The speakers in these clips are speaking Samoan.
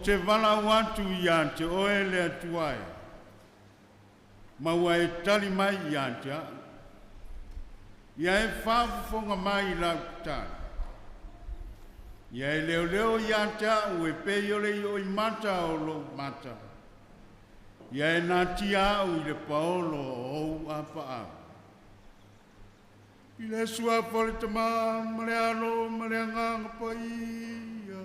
te valaau atu ia te oe le Atua e, ma ua e tali mai ia te au. Ia e faafofoga mai i lau tatalo. Ia e leoleo ia te au e pei o le ioimata o lou mata. Ia e natia au i le paolo o ou apaau. I le suafa o le Tama ma le Alo ma le Agaga Paia.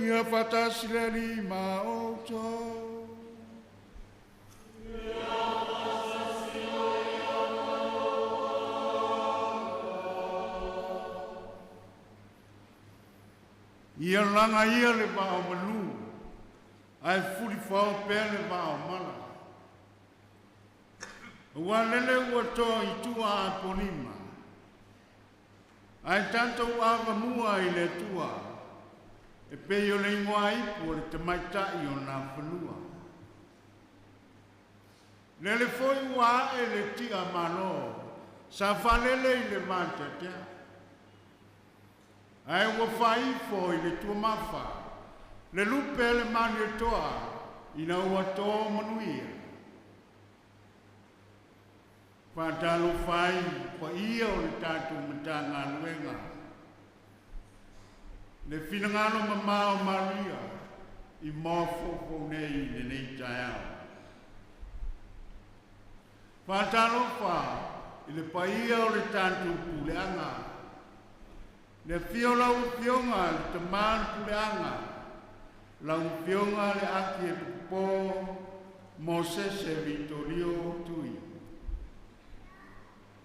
Ia faatasi le Alii ma outou. Ia lagaia le vaa o manu, ae fulifao pea le vaa o mala. Ua lele ua toa i tua a polima, ae tatou avamua i le Atua, e pei o le igoa ipu o le tamaitai o Nafanua. Lele foi ua ae le tia malo, sa faalele i le vateatea. Ae ua faaifo i le tuamafa, le lupe a le Malietoa ina ua to manuia. Faatalofa ai paia o le tatou Matagaluega, le finagalo mamao Maria i mafoufou nei i lenei taeao. Faatalofa i le paia o le tatou puleaga, le afio o lau Afioga le Tama o le Puleaga, lau Afioga le Aki Epikopo Mosese Vitolio Tui.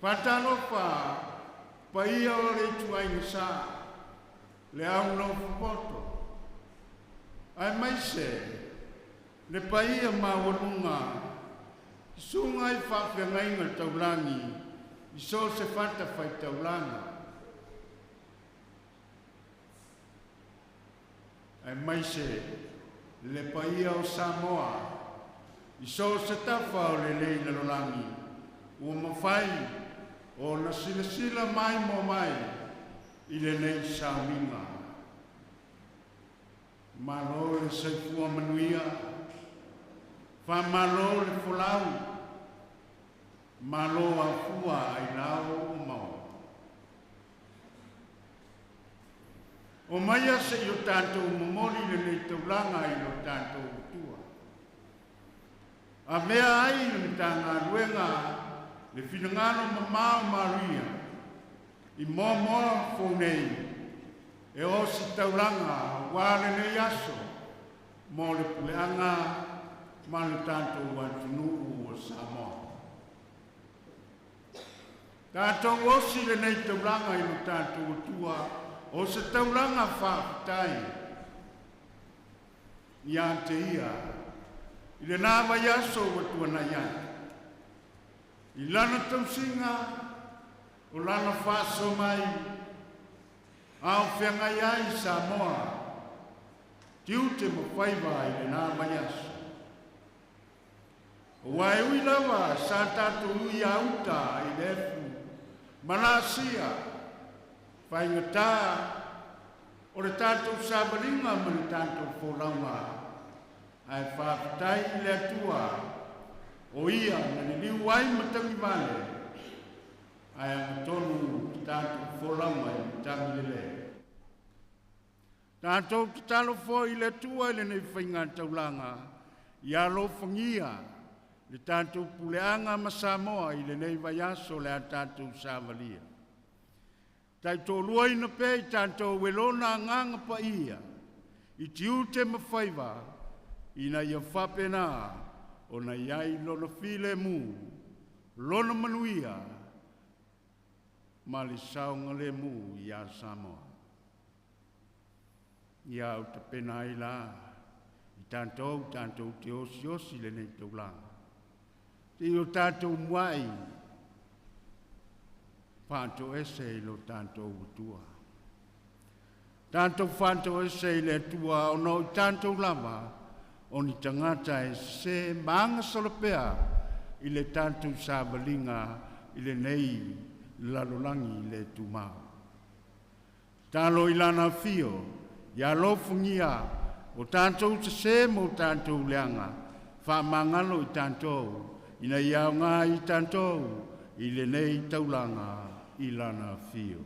Faatalofa paia o le ituaiga sa, le au nofopoto, aemaise le paia maualuga susuga i faafeagaiga taulagi i so o se fatafaitaulaga, aemaise le paia o Samoa i so o se tafa o lenei lalolagi ua mafai ona silasila maimoa mai i lenei sauniga. Malo le soifua manuia, faamalo le folau, malo afua ailao ua maua. O maia se i o tatou momoli lenei taulaga i lo tatou Atua. Avea ai le Matagaluega le finagalo mamao Maria i moamoa fou nei e ositaulaga aua lenei aso mo le puleaga ma le tatou atunuu o Samoa. Tatou osi lenei taulaga i lo tatou Atua o se taulaga faafetai ia te ia i lena vaiaso ua tuanai atu i lana tausiga o lana faasoa mai a o feagai ai Samoa tiute ma faiva i lena vaiaso. Aua e ui lava sa tatou ui a uta i le efu ma Lasia, faigata o le tatou savaliga ma le tatou folauga, ae faafetai i le Atua o ia na liliu ai matagivale ae agatonu le tatou folauga i matagi lelei. Tatou tatalo foi i le Atua i lenei faigataulaga, ia alofagia le tatou puleaga ma Samoa i lenei vaiaso o le a tatou savalia. Taitoaluaina pea i tatou e lona Agaga Paia i tiute ma faiva, ina ia faapena ona i ai lona filemu, lona manuia ma le saogalemu ia Samoa. Ia au tapena ai la i tatou tatou te osiosi lenei taulaga. Te i o tatou muai faatoese i lo tatou Atua. Tatou faatoese i le Atua ona o i tatou lava o ni tagata e sese ma agasolopea i le tatou savaliga i lenei lalolagi le tumau. Talo i lana afio, ia alofagia o tatou sesē ma o tatou leaga, faamagalo i tatou, ina ia aoga i tatou i lenei taulaga i lana afio.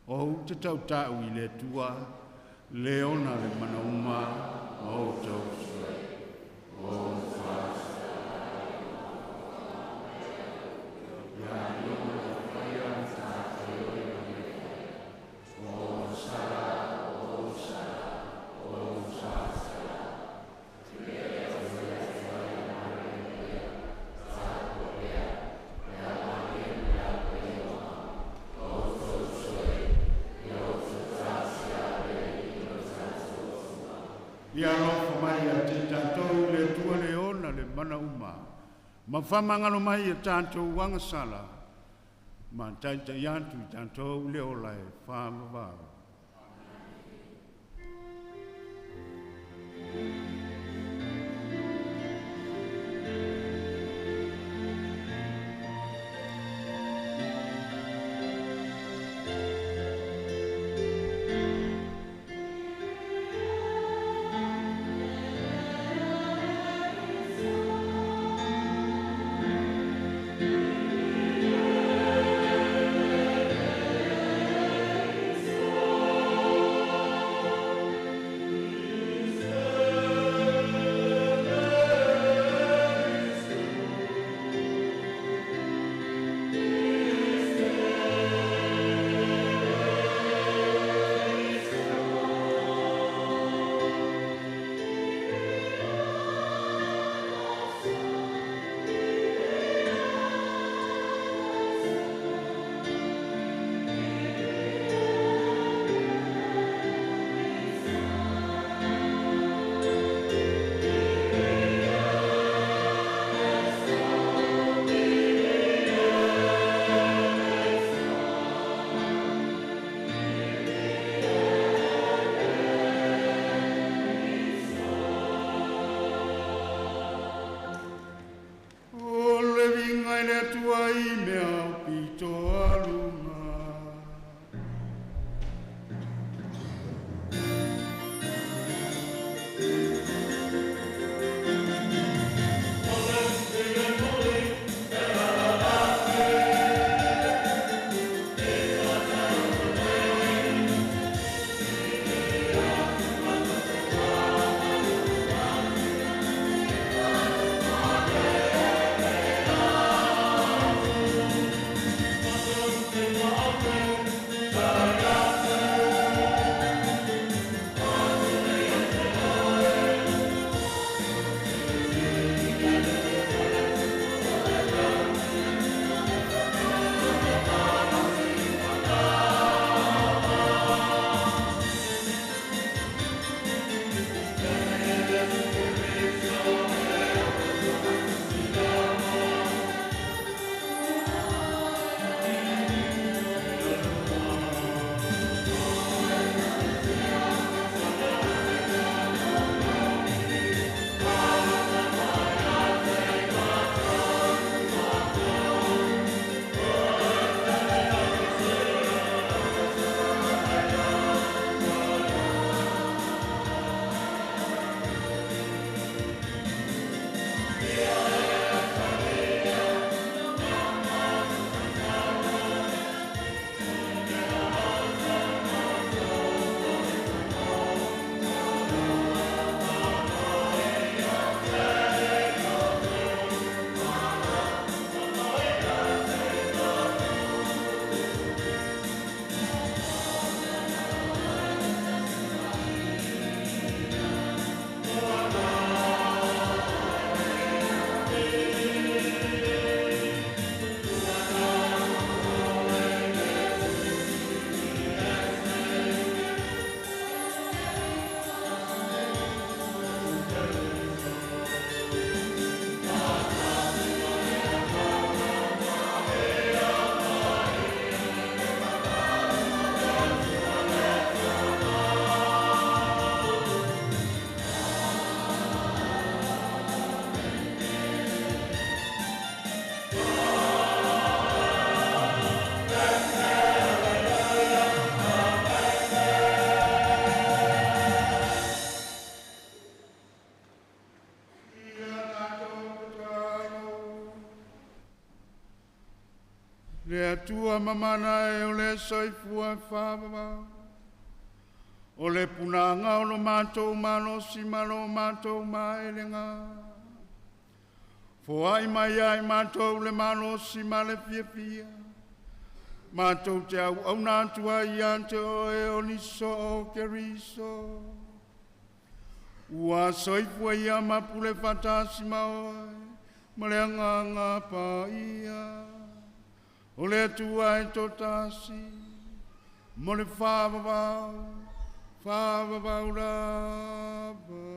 Ou te tautau i le Atua, le ona le manauma ma outou sui. O Ia alofa mai ia te tatou le Atua le ona le manauma, ma faamagalo mai ia tatou agasala, ma taitai atu i tatou le ola e whaavavau. O le vinga i le Atua i mea o pito aluga. Le Atua mamana e o le soifua whaavavau. O le punanga o lo mātou malosi ma lo mātou maelega. Foai mai ai mātou le malosi ma le fiafia. Mātou te au auna atua ia te oe o niso o Keriso. Ua soifua ia mapule whatasi ma oe, ma le anganga pa ia. O le Atua e tō tasi, mo le whaavavau, whaavavau lava.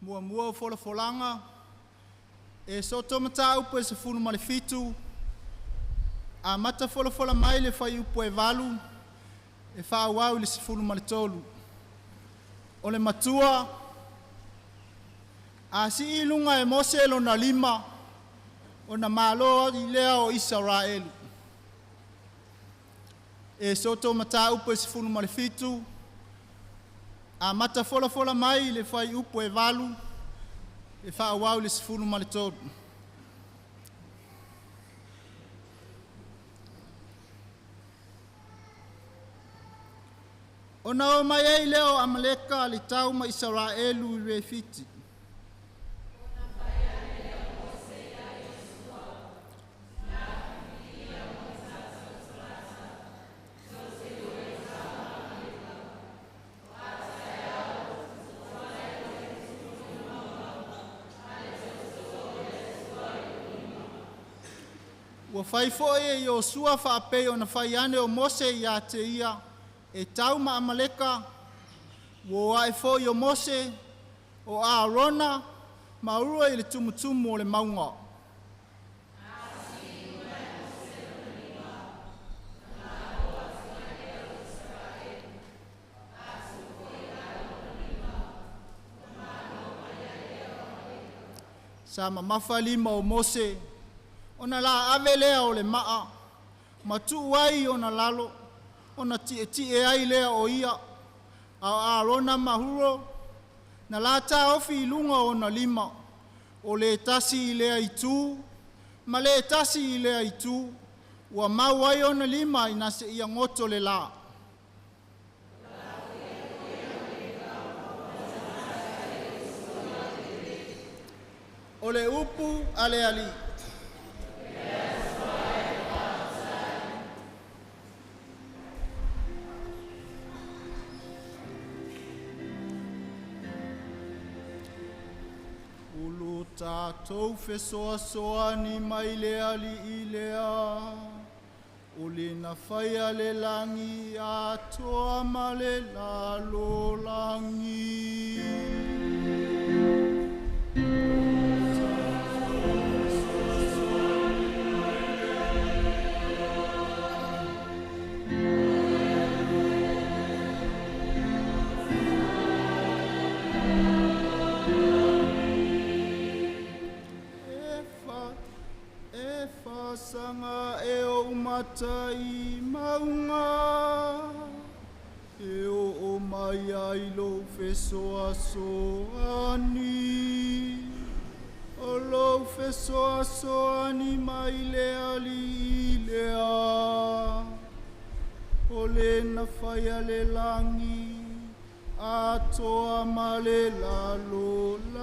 Muamua o folafolaga e soto mataupu e 17, amata folafola mai le fuaiupu e 8 e faaauau i le 13. O le matua a sii i luga e Mose lona lima, ona malo ai lea o Isaraelu. E soto mataupu e 17, amata folafola mai le fuaiupu e 8 e faaauau i le 13. Ona o mai ai lea o Amaleka le tau ma Isaraelu i Refiti. Ua fai foi e Iosua faapei ona fai ane o Mose ia te ia e tau ma Amaleka, ua o ae foi o Mose, o Arona, ma Ura i le tumutumu o le mauga. Sa mamafa lima o Mose, ona la ave lea o le maa, ma tuu ai ona lalo, ona tietie ai lea o ia, a o Arona ma Huro, na lata ofi i luga o ona lima, o le tasi i lea itu, ma le tasi i lea itu, ua mau ai ona lima ina se ia goto le la. O le upu a le Alii. tatou fesoasoani mai le Alii lea, o le na faia le lagi atoa ma le lalolagi. E fasaga e ou mata i mauga, e oo mai ai lou fesoasoani. O lou fesoasoani mai le Alii lea, o le na faia le lagi atoa ma le lalolagi.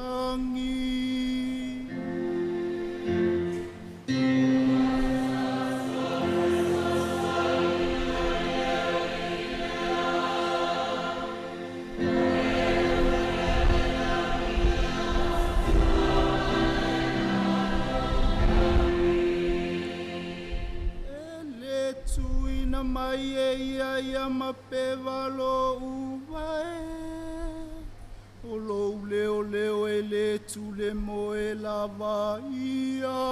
E le tuuina mai e ia ia mapeva lou vae, o lou leoleo e le tulemoe lava ia.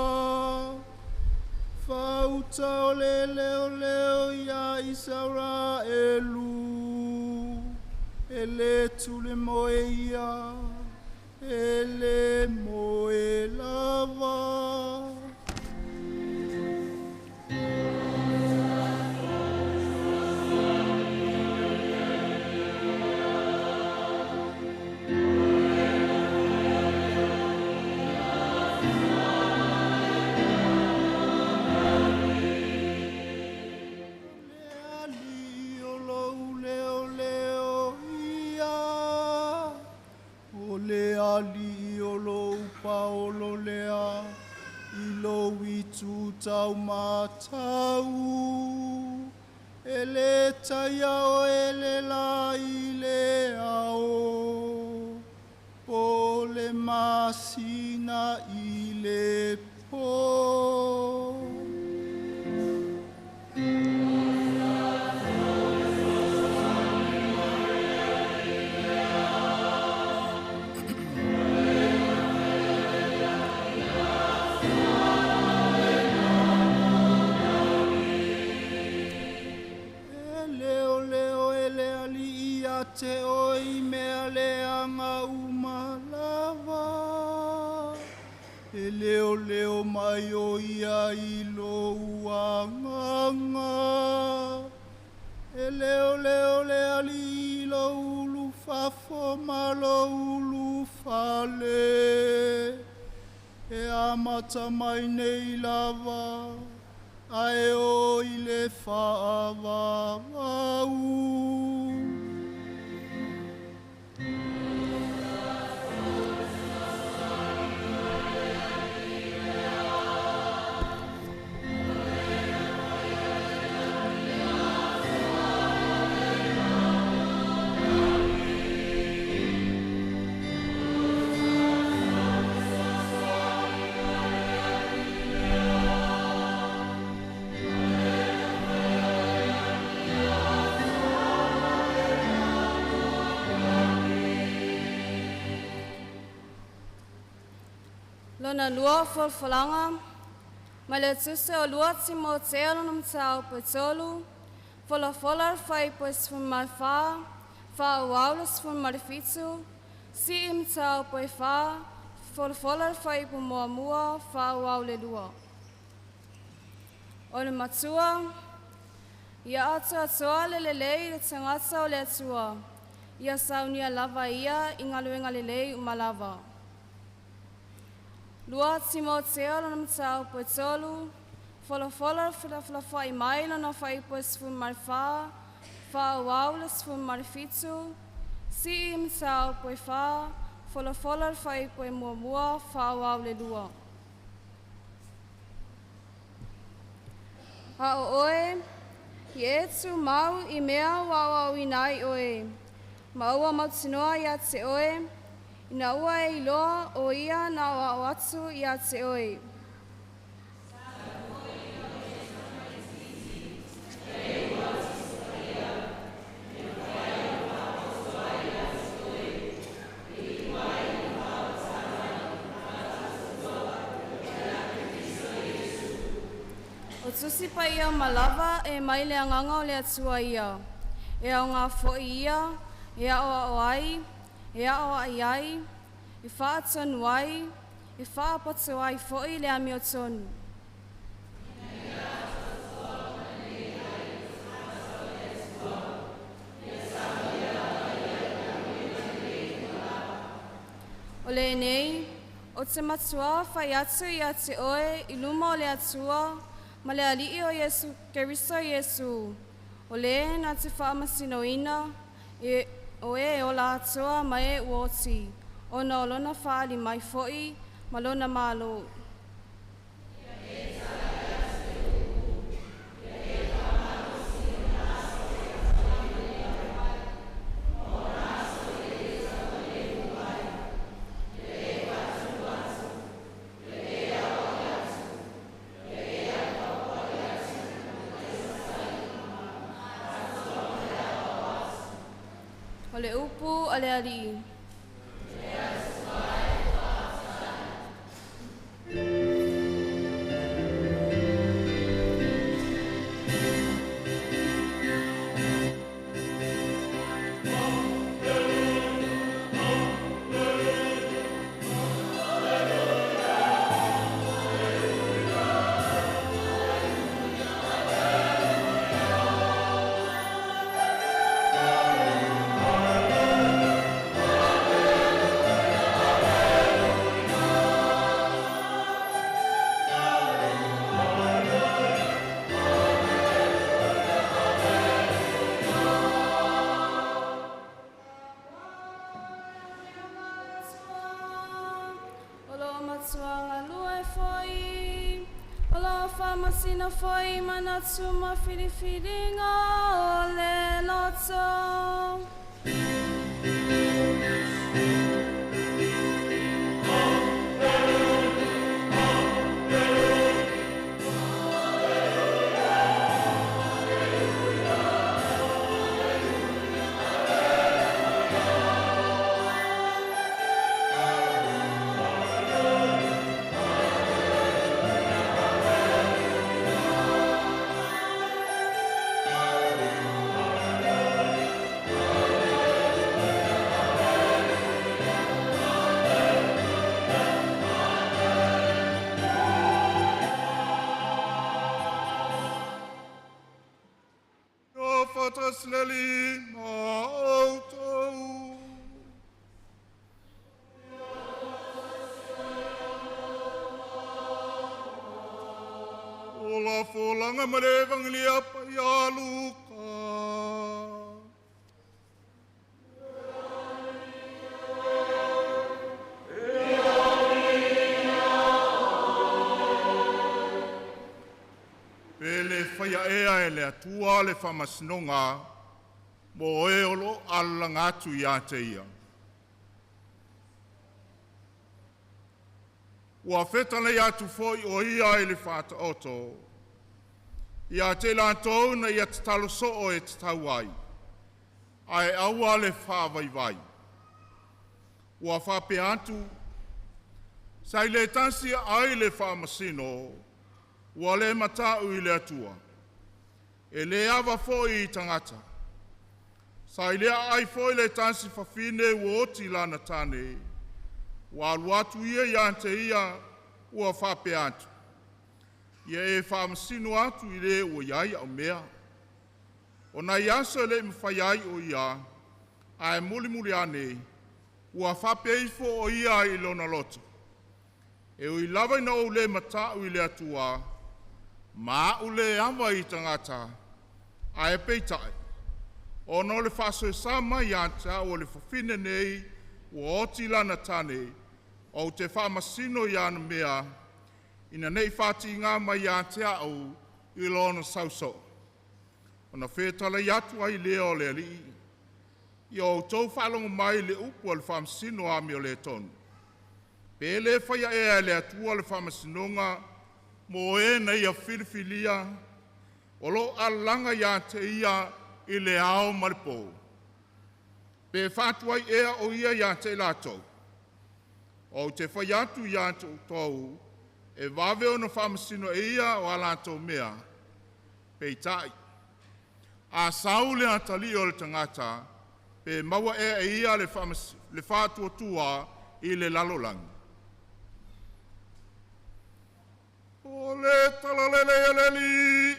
Fauta o le leoleo ia Isaraelu, e le tulemoe ia, e le moe lava. Le Alii o lou leoleo ia, o le Alii o lou paolo lea, i lou itu taumatau. E le taia oe le la i le ao, po le masina i le po. E leoleo e le Alii ia te oe i mea leaga uma lava. E leoleo mai o ia i lou agaga. E leoleo le Alii i lou ulufafo ma lou ulufale. E amata mai nei lava, ae oo i le faavavau. Lona lua folafolaga mai le Tusi o lua Timoteo lona mataupu e tolu, folafola le fuaiupu e 14, faaauau le 17, sii mataupu e 4, folafola le fuaiupu muamua, faaauau le lua. O le matua, ia atoatoa le lelei i le tagata o le Atua, ia saunia lava ia i galuega lelei uma lava. Lua Timoteo lona mataupu e tolu, folafola le felafolafoai mai lona fuaiupu e 14, faaauau le 17, sii mataupu e 4, folafola le fuaiupu e muamua, faaauau le lua. A o oe, ia e tumau i mea ua aoaoina ai oe, ma ua mautinoa ia te oe, Ina ua e iloa o ia na o atu ia te oe. O tusi pa ia malava e mai le anganga o le atua ia. E au ngā foi ia, e ao ao ai, e ao ai ai, e whaatonu ai, e whaapoto ai foi le amio tonu. O le nei, o te matua whai atu ia te oe i luma o le atua, ma le alii o Iesu, Keriso Iesu. O le na te whaamasinoina, e o e o la atoa ma e uoti, o na o lona whaali mai foi, ma lona malo. O le upu o le alii. Whamasina foi manatu ma whiriwhiringa o le loto. Leli ma outou. O la folanga ma le evangelia pa ia Luka. Pe le whaia ea e le atua le whamasinonga mo e olo alanga atu ia te ia. Ua whetana ia atu foi o ia i le whaata oto. Ia te lātou na ia te talo soo e te tau ai. Ae aua le whaavaivai. Ua whape atu, sa i le tasi ai le whaamasino, ua le matau i le atua. E le ava foi i tangata. Sa i lea ai foi le tasi fafine ua oti lana tane. Ua alu atu ia ia te ia ua whape atu. Ia e whaamasino atu i le ua iai au mea. O nai aso le mwhai ai o ia, ae muli muli ane, ua whape ifo o ia i lona loto. E ui lava ina ou le matau i le atua, ma au le awa i tangata, ae peitai. O no le whaaso e sa mai ata o le whawhine nei, ua oti lana tane, o te whaamasino i ana mea, ina nei whāti ngā mai a te au i lona sauso. O na whetala i atu ai lea o le alii. Ia outou faalogo mai i le upu a le Faamasino amioletonu. Pe le faia ea e le Atua le faamasinoga mo e na Ia filifilia, o lo o alalaga ia te Ia i le ao ma le po? Pe faatuai ea o Ia ia te i latou? Ou te fai atu ia te outou, e vave ona faamasino e ia o a latou mea. Peitai, a sau le Atalii o le tagata, pe maua ea e ia le faatuatua i le lalolagi?” O le Talalelei a le Alii.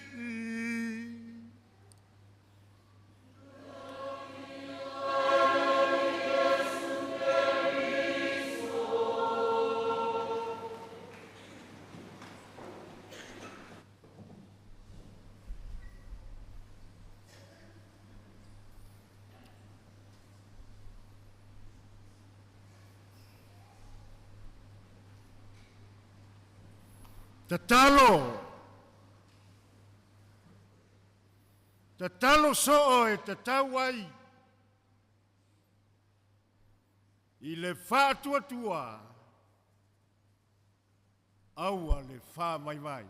Tatalo. Tatalo soo e tatau ai i le faatuatua aua le faavaivai.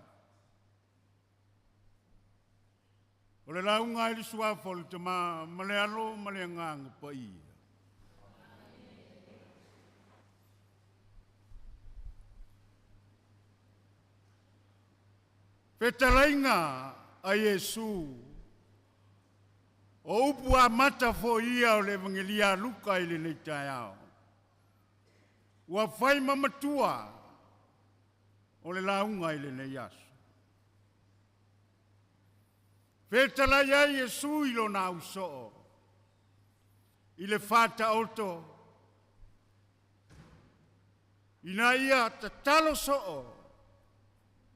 O le lauga i le suafa o le Tama ma le Alo ma le Agaga Paia. Fetalaiga a Iesu, o upu amata foi ia o le Evagelia a Luka i lenei taeao. Ua fai ma matua o le lauga i lenei aso. Fetalai ai Iesu i lona ausoo, i le faataoto, ina ia tatalo soo,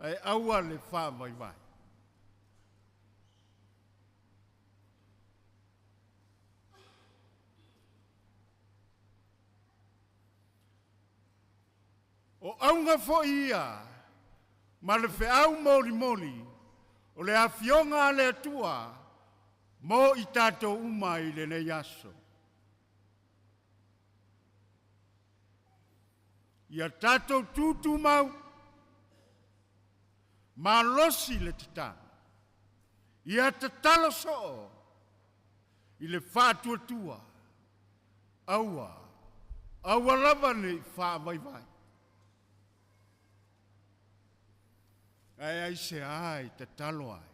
ae aua le faavaivai. O auga foi ia ma le feau molimoli o le afioga a le Atua mo i tatou uma i lenei aso. Ia tatou tutumau, malosi le tatalo, ia tatalo soo i le faatuatua, aua, aua lava ne i faavaivai. Ae aisea e tatalo ai?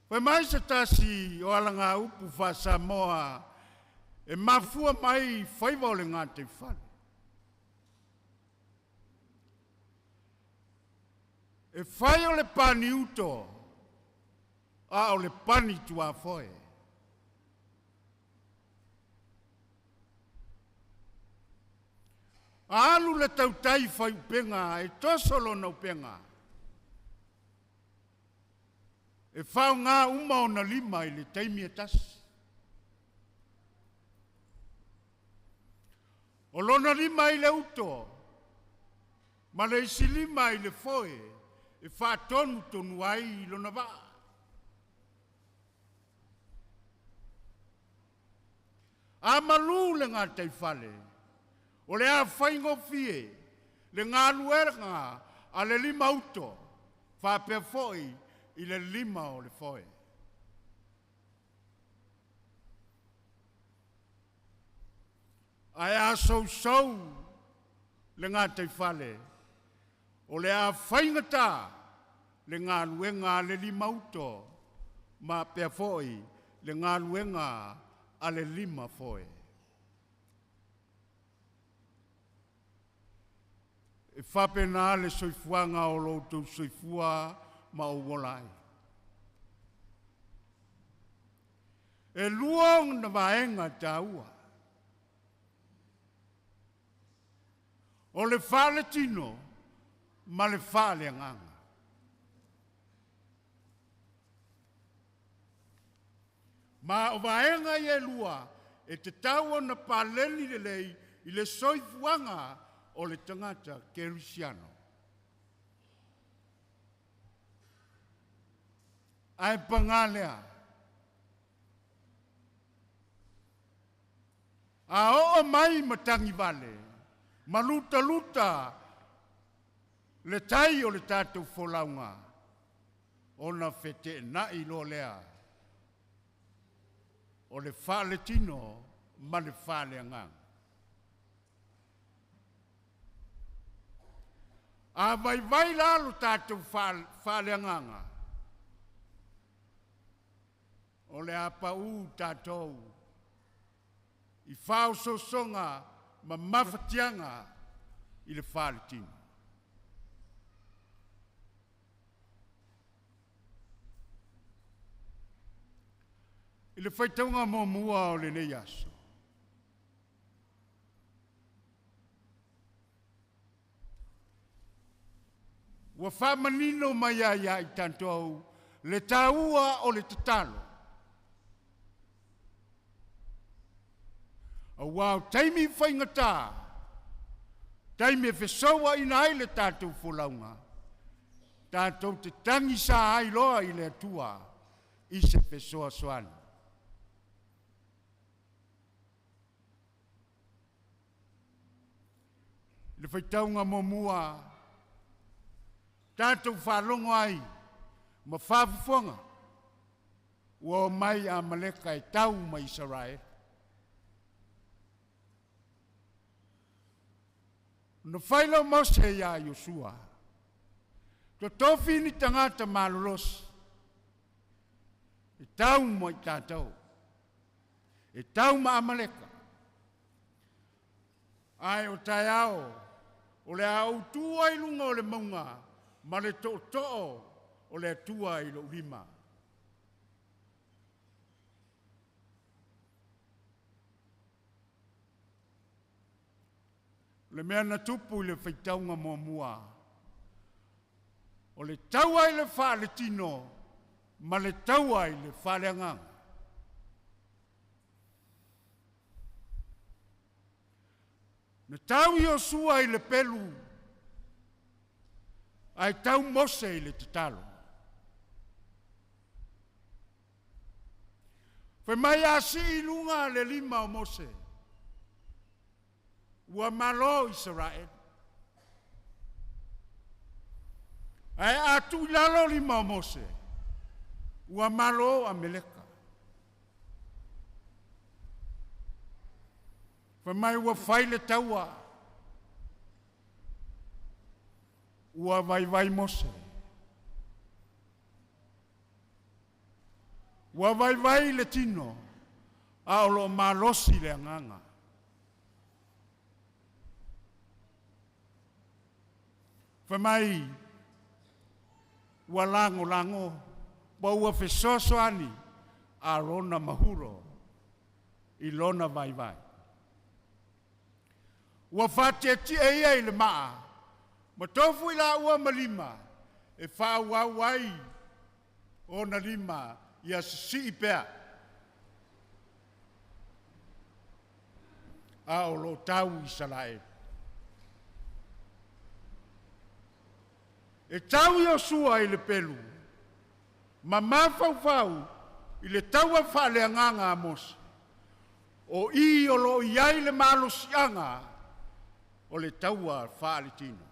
Fai mai se tasi o alagaupu faa-Samoa e mafua mai i faiva o le gataifale. E fai o le paniuto, a o le pani tuafoe. Alu le tautai fai upega e toso lona upega. E faaaoga uma ona lima i le taimi e tasi. O lona lima i le uto, ma le isi lima i le foe e faatonutonu ai lona vaa. A malu le gataifale, o le a faigofie le galuega a le lima uto faapea foi i le lima o le foe. Ae a sousou le gataifale, o le a faigata le galuega a le lima uto ma pea foi le galuega a le lima foe. E faapena le soifuaga o lo outou soifua ma ou ola ai. E lua ona vaega taua. O le faaletino ma le faaleagaga. Ma o vaega ia e lua e tatau ona paleni lelei i le soifuaga o le tagata kerisiano. Ae pagā lea, a oo mai matagivale ma lutaluta le tai o le tatou folauga, ona feteenai loa lea o le faaletino ma le faaleagaga. A vaivai la lo tatou faaleagaga, o le a paū tatou i faaosoosoga ma mafatiaga i le faaletino. I le faitauga muamua o lenei aso, ua faamanino mai ai ia i tatou le taua o le tatalo. Aua o taimi faigata, taimi e fesouaina ai le tatou folauga, tatou te tagisa ai loa i le Atua i se fesoasoani. I le faitauga muamua, tatou faalogo ai ma faafofoga ua omai Amaleka e tau ma Isaraelu. Na fai lea o Mose iā Iosua, totofi ni tagata malolosi e tau ma i tatou, e tau ma Amaleka. Ae o taeao, o le a ou tu ai i luga o le mauga ma le tootoo o le Atua i lou lima. O le mea na tupu i le faitauga muamua, o le taua i le faaletino ma le taua i le faaleagaga. Na tau Iosua i le pelu, ae tau Mose i le tatalo. Fai mai a sii i luga le lima o Mose, ua malo Isaraelu. Ae a tuu i lalo lima o Mose, ua malo Ameleka. Fai mai ua fai le taua, ua vaivai Mose. Ua vaivai le tino, a o lo o malosi le agaga. Fai mai ua lagolago ma ua fesoasoani Arona ma Huro i lona vaivai. Ua faatietie ia i le maa, ma tofu i laua ma lima e faaauau ai ona lima ia sisii pea. A o lo o tau Isaraelu. E tau Iosua i le pelu, ma mafaufau i le taua faaleagaga a Mose, o i o lo o i ai le malosiaga o le taua faaletino.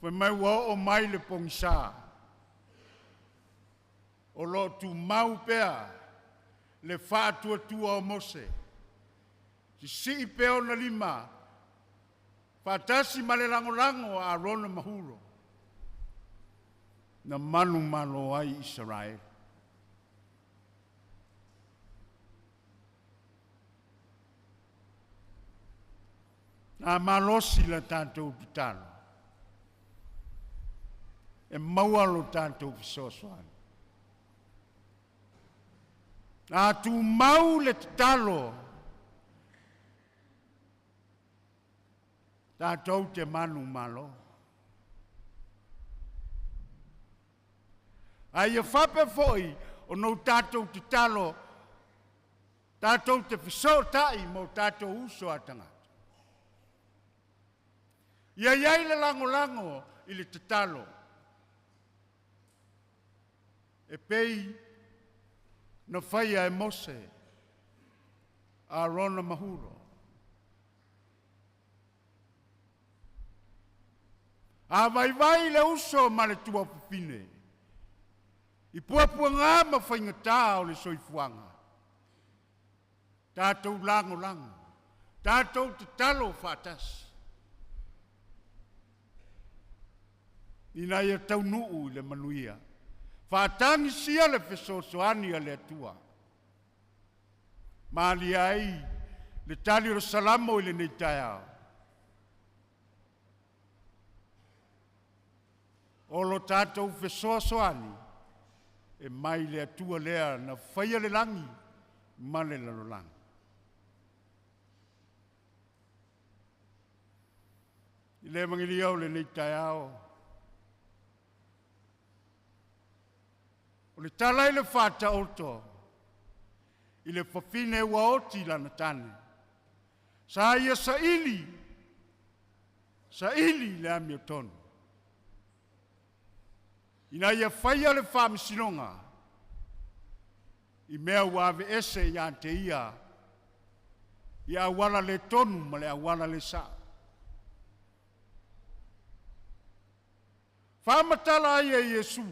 Fai mai ua oo mai le pogisa, o lo o tumau pea le faatuatua o Mose, sisii pea ona lima, faatasi ma le lagolago a Arona ma Huro, na manumalo ai Isaraelu. A malosi la tatou tatalo, e maua lo tatou fesoasoani. A tumau le tatalo, tatou te manumalo. A ia faapea foi ona o tatou tatalo, tatou te fesootai ma o tatou uso a tagata. Ia i ai le lagolago i le tatalo. E pei na faia e Mose, Arona ma Huro. A vaivai le uso ma le tuafafine, i puapuaga ma faigata o le soifuaga, tatou lagolago, tatou tatalo faatasi, ina ia taunuu i le manuia. Faatagisia le fesoasoani a le Atua. Malie ai le tali o le Salamo i lenei taeao. O lo tatou fesoasoani e mai le Atua lea na faia le lagi ma le lalolagi. I le Evagelia o lenei taeao, o le tala i le faataoto, i le fafine ua oti lana tane, sa ia saili, saili le amiotonu, ina ia faia le faamasinoga i mea ua aveese ia te ia i auala le tonu ma le auala le sao. Faamatala ai e Iesu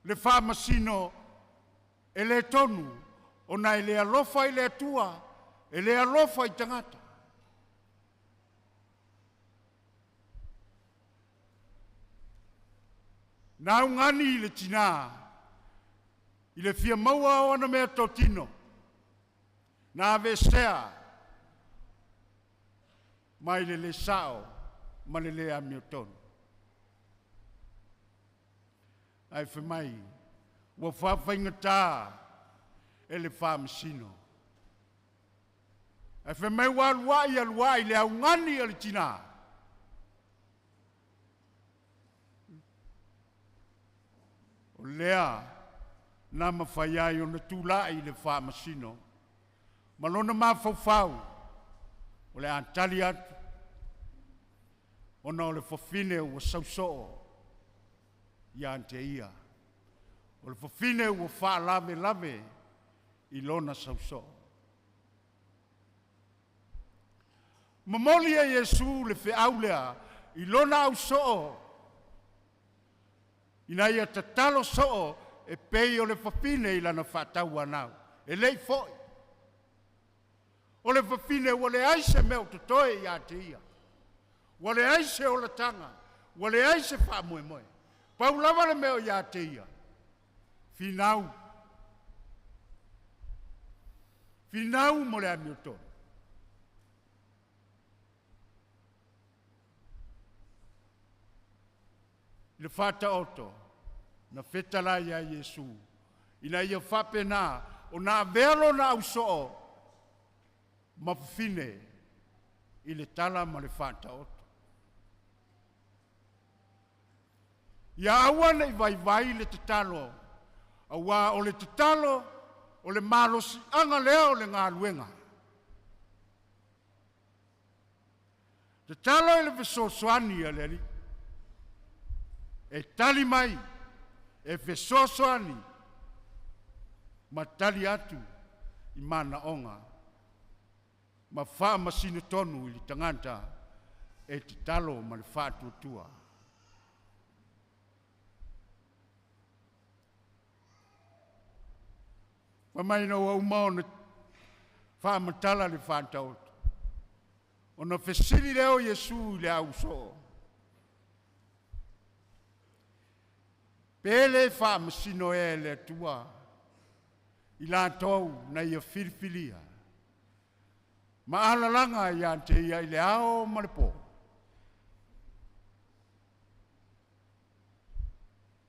le faamasino e le tonu, ona e le alofa i le Atua, e le alofa i tagata. Na augani i le tinā, i le fia maua o ana mea totino, na aveesea mai le le sao ma le le amiotonu. Ae fai mai, ua faafaigata e le faamasino. Ae fai mai ua alu ai alu ai le augani a le tinā. O lea na mafai ai ona tulai le faamasino ma lona mafaufau o le a tali atu ona o le fafine ua sausoo ia te ia. O le fafine ua faalavelave i lona sausoo. Momoli e Iesu le feau lea i lona ausoo ina ia tatalo soo e pei o le fafine i lana faatauanau. E le i foi. O le fafine ua leai se mea o totoe ia te ia. Ua leai se olataga, ua leai se faamoemoe. Pau lava le mea o ia te ia, finau. Finau mo le amiotonu. I le faataoto, na fetalai ia Iesu, ina ia faapena ona avea lona ausoo ma fafine i le tala ma le faataoto. Ia aua ne i vaivai le tatalo, auā o le tatalo o le malosiaga lea o le galuega. Tatalo i le fesoasoani a le Alii, e tali mai, e fesoasoani ma tali atu i manaoga ma faamasino tonu i le tagata e tatalo ma le faatuatua. Fai mai ina ua uma ona faamatala le faataoto, ona fesili lea o Iesu i le ausoo, pe le faamasino ea e le Atua i latou na ia filifilia ma alalaga ia te ia i le ao ma le po.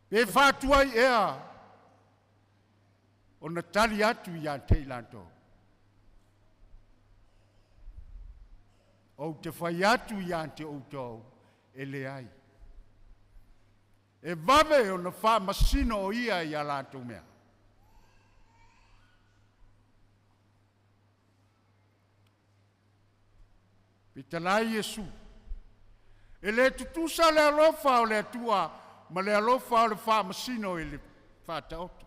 Pe faatuai ea ona tali atu ia te i latou. Ou te fai atu ia te outou, e leai. E vave ona faamasino o ia ia latou mea. Fetalai Iesu. E lē tutusa le alofa o le Atua ma le alofa o le faamasino i le faataoto.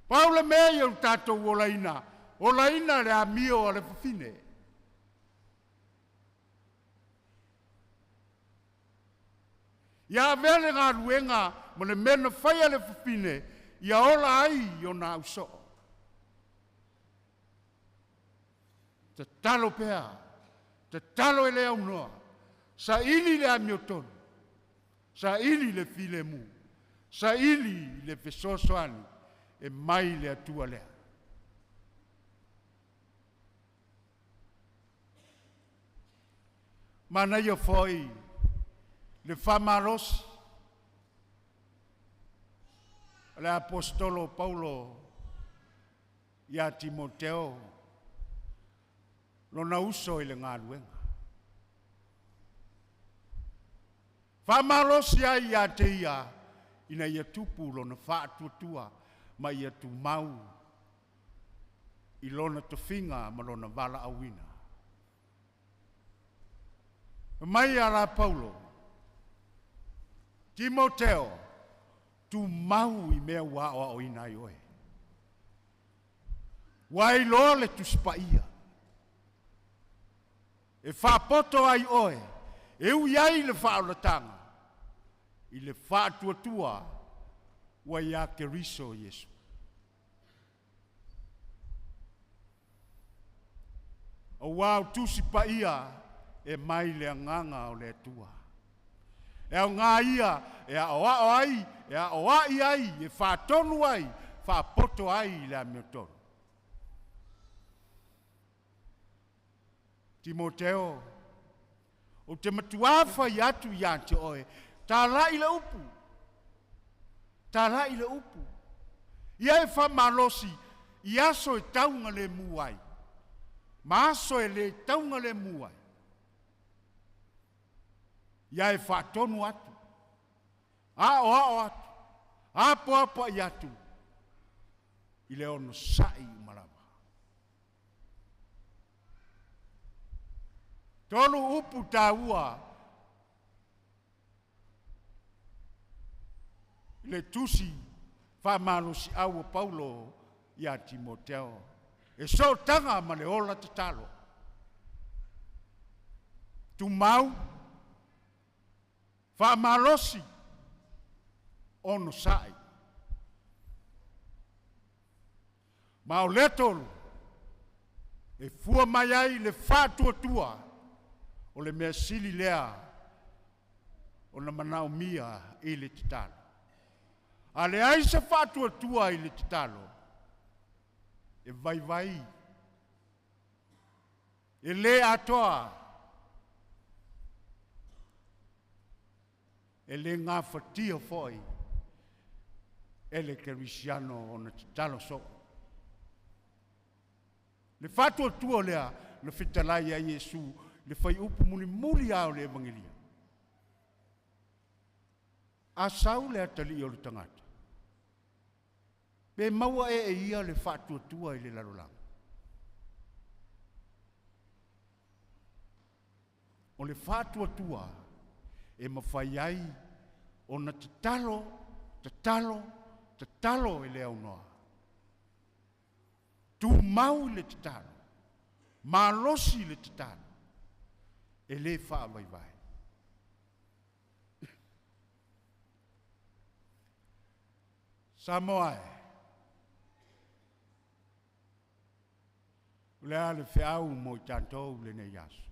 Pau le mea ia o tatou olaina, olaina le amio a le fafine. Ia avea le galuega ma le mea na faia le fafine, ia ola ai ona ausoo. Tatalo pea, tatalo e le aunoa, saili le amiotonu, saili le filemu, saili le fesoasoani e mai le Atua lea. Manaia foi le faamalosi o le aposetolo Paulo ia Timoteo, lona uso i le galuega. Faamalosi ai ia te ia ina ia tupu lona faatuatua ma ia tumau i lona tofiga ma lona valaauina. Mai ia Paulo, Timoteo, tumau i mea ua aoaoina ai oe. Ua iloa le Tusi Paia, e faapoto ai oe, e ui ai le faaolataga, i le faatuatua ua ia Keriso Iesu. Auā o Tusi Paia e mai le agaga o le Atua. E aoga ia e aoao ai, e aoai ai, e faatonu ai, faapoto ai i le amiotonu. Timoteo, ou te matuā fai atu ia te oe, talai le upu, talai le upu. Ia e faamalosi i aso e taugalemu ai, ma aso e le taugalemu ai. Ia e faatonu atu, aoao atu, apoapoai atu, i le onosai uma lava. Tolu upu taua i le tusi faamalosiau o Paulo ia Timoteo, e sootaga ma le ola tatalo. Tumau, faamalosi, onosai. Ma o lea tolu, e fua mai ai le faatuatua o le mea sili lea ona manaomia i le tatalo. A leai se faatuatua i le tatalo, e vaivai, e le atoa, e le gafatia foi e le kerisiano ona tatalo soo. Le faatuatua lea na fetalai ai Iesu le faiupu mulimuli lava o le Evagelia. A sau le atalii o le tagata, pe maua e e ia le faatuatua i le lalolagi. O le faatuatua e mafai ai ona tatalo, tatalo, tatalo e le aunoa. Tumau i le tatalo, malosi i le tatalo, e le faavaivai. Samoa e, o le a le feau mo i tatou lenei aso?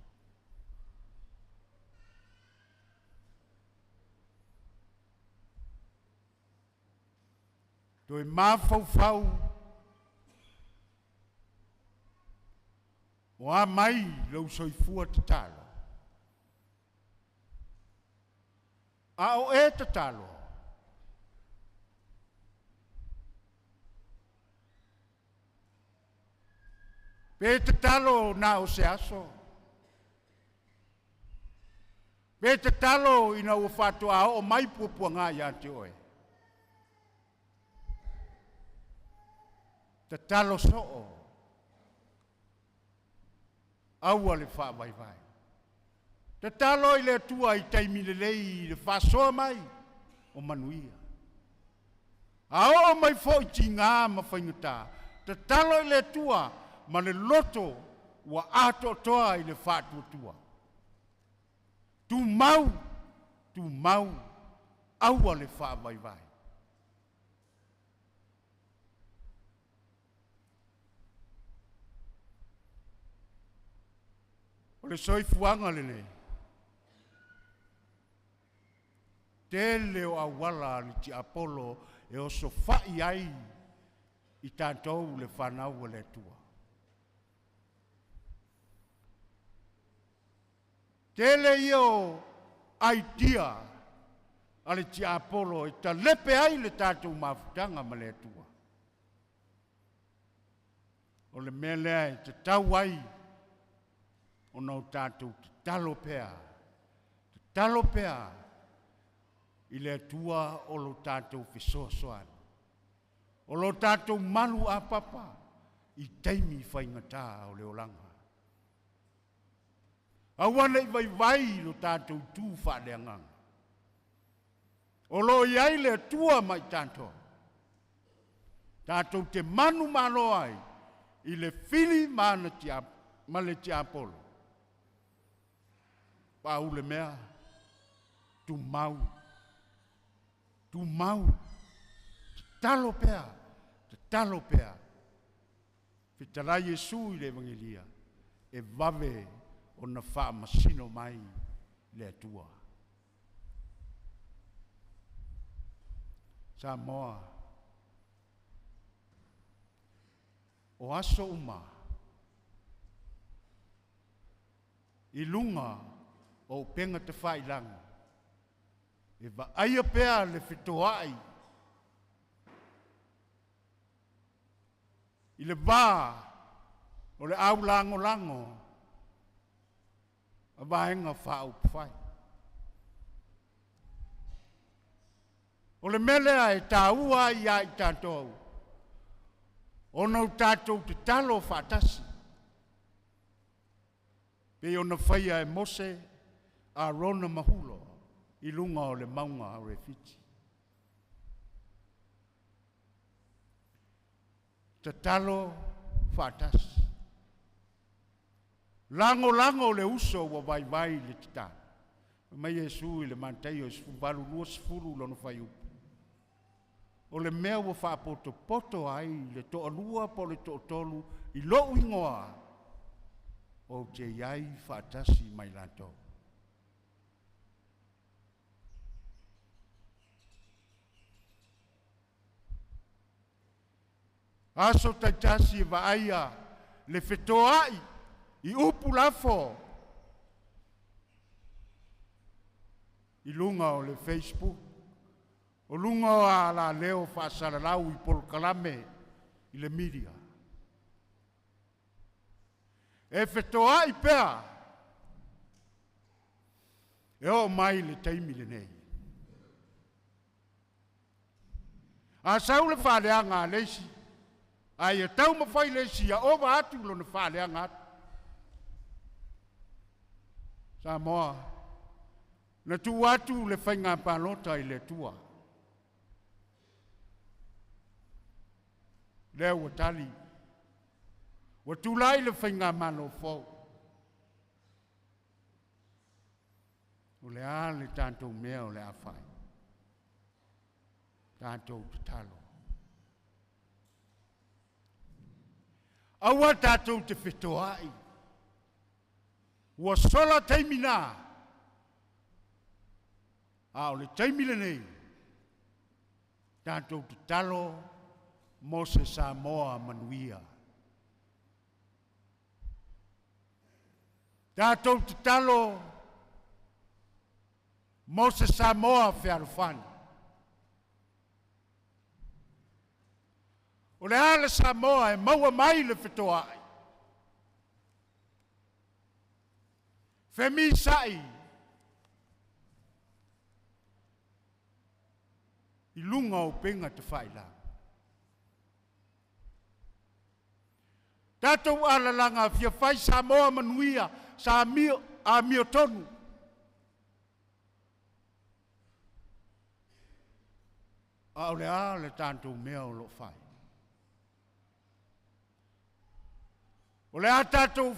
Toe mafaufau o a mai lou soifua tatalo. A o e tatalo, pe tatalo na o se aso, pe tatalo ina ua faatoa oo mai puapuaga ia te oe. Tatalo soo. Aua le faavaivai. Tatalo i le Atua i taimi lelei i le faasoa mai o manuia. A oo mai foi tigā ma faigata, tatalo i le Atua ma le loto ua atoatoa i le faatuatua. Tumau, tumau, aua le faavaivai. O le soifuaga lenei, tele o auala a le tiapolo e osofai ai i tatou le fanau a le Atua. Tele ia o aitia a le tiapolo e talepe ai le tatou mafutaga ma le Atua. O le mea lea e tatau ai ona o tatou tatalo pea, tatalo pea i le Atua o lo tatou fesoasoani, o lo tatou malu apapa i taimi faigata o le olaga. Aua nei vaivai lo tatou tu faaleagaga. O lo o i ai le Atua ma i tatou. Tatou te manu malo ai i le fili ma le tiapolo. Pau le mea, tumau, tumau, tatalo pea, tatalo pea. Fetalai Iesu i le Evangelia, e vave ona faamasino mai le Atua. Samoa, o aso uma, i luga o upega tafailagi, e vaaia pea le fetoai i le vā o le au lagolago a vaega faaupufai. O le mea lea e taua ai ia i tatou, ona o tatou tatalo faatasi. Pei ona faia e Mose, Arona ma Hulo i luga o le mauga o Refiti. Tatalo faatasi. Lagolago le uso ua vaivai le tatalo. Mai Iesu i le Mataio 18:20 lona fuaiupu. O le mea ua faapotopoto ai le toalua po o le toatolu i lou igoa, ou te i ai faatasi mai latou. Aso taitasi e vaaia le fetoai i upu lafo i luga o le Facebook, o luga o alaleo faasalalau i polokalame i le media. E fetoai pea e oo mai le taimi lenei. A sau le faaleaga a le isi, a ia taumafai le isi ia ova atu lona faaleaga atu. Samoa, na tuu atu le faiga palota i le Atua. Lea ua tali, ua tulai le faiga malo fou. O le a le tatou mea o le a fai? Tatou tatalo. Aua tatou te fetoai. Ua sola taimi nā. A o le taimi lenei, tatou tatalo mo se Samoa manuia. Tatou tatalo mo se Samoa fealofani. O le a le Samoa e maua mai le fetoai. Femisa'i i luga o upega tafailagi. Tatou alalaga fia fai Samoa manuia, sa amio, amio tonu. A o le a le tatou mea o lo o fai? O le a tatou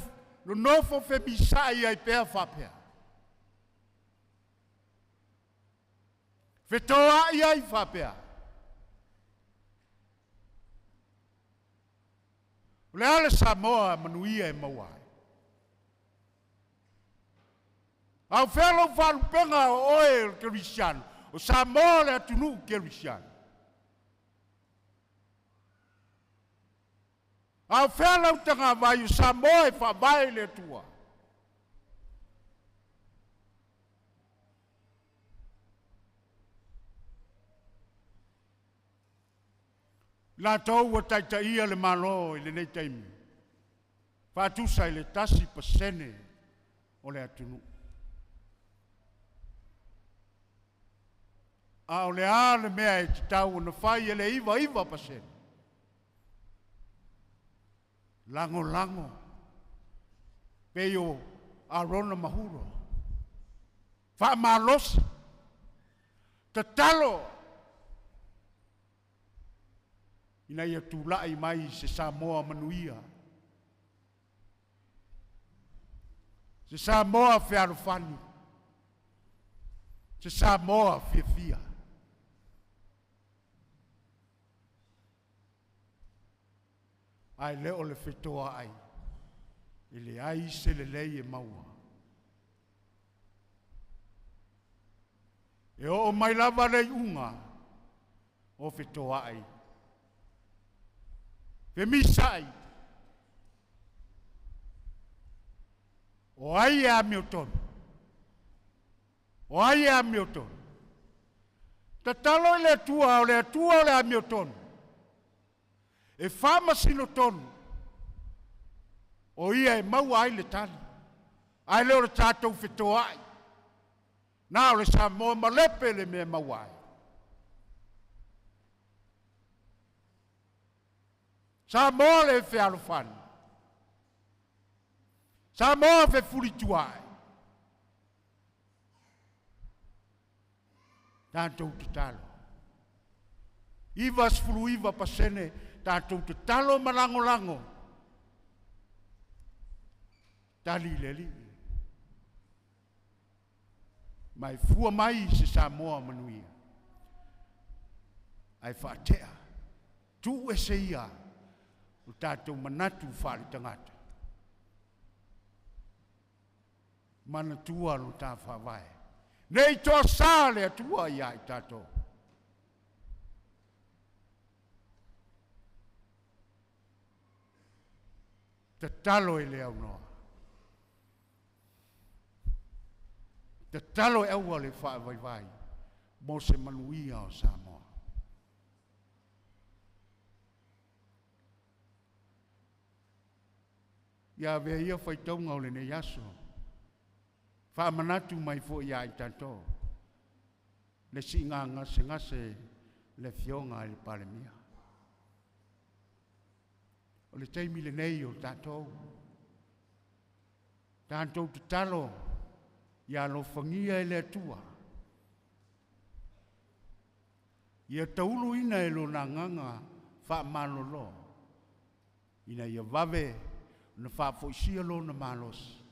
nonofo femisaai ai pea faapea? Fetoai ai faapea? O le a le Samoa manuia e maua ai? A o fea lou faalupega o oe o le kerisiano? O Samoa le atunuu kerisiano. A o fea lau tagavai o Samoa e faavae i le Atua? Latou ua taitaia le Malo i lenei taimi, faatusa i le 1% o le atunuu. A o le a le mea e tatau ona fai e le 99%? Lagolago pei o Arona ma Huro. Faamalosi, tatalo ina ia tulai mai se Samoa manuia, se Samoa fealofani, se Samoa fiafia. Ae le o le fetoai, e leai se lelei e maua. E oo mai lava le iuga o fetoai. Femisai, o ai e amiotonu? O ai e amiotonu? Tatalo i le Atua, o le Atua o le amiotonu. E faamasino tonu, o ia e maua ai le tali. Ae le o le tatou fetoai. Na o le Samoa malepe le mea maua ai. Samoa le fealofani. Samoa fefulituae. Tatou tatalo. 99% tatou tatalo ma lagolago. Tali le alii. Ma e fua mai se Samoa manuia. Ae faatea, tuu ese ia o tatou manatu faale-tagata. Manatua lo ta faavae. Nei toa sa le Atua ia i tatou. Tatalo e le aunoa. Tatalo e aua le faavaivai mo se manuia o Samoa. Ia avea ia faitauga o lenei aso. Faamanatu mai foi ia i tatou. Le siiga gasegase le afioga i le Palemia. O le taimi lenei o tatou. Tatou tatalo ia alofagia e le Atua. Ia tauluina e lona agaga faamalolo. Ina ia vave ona faafoisia lona malosi.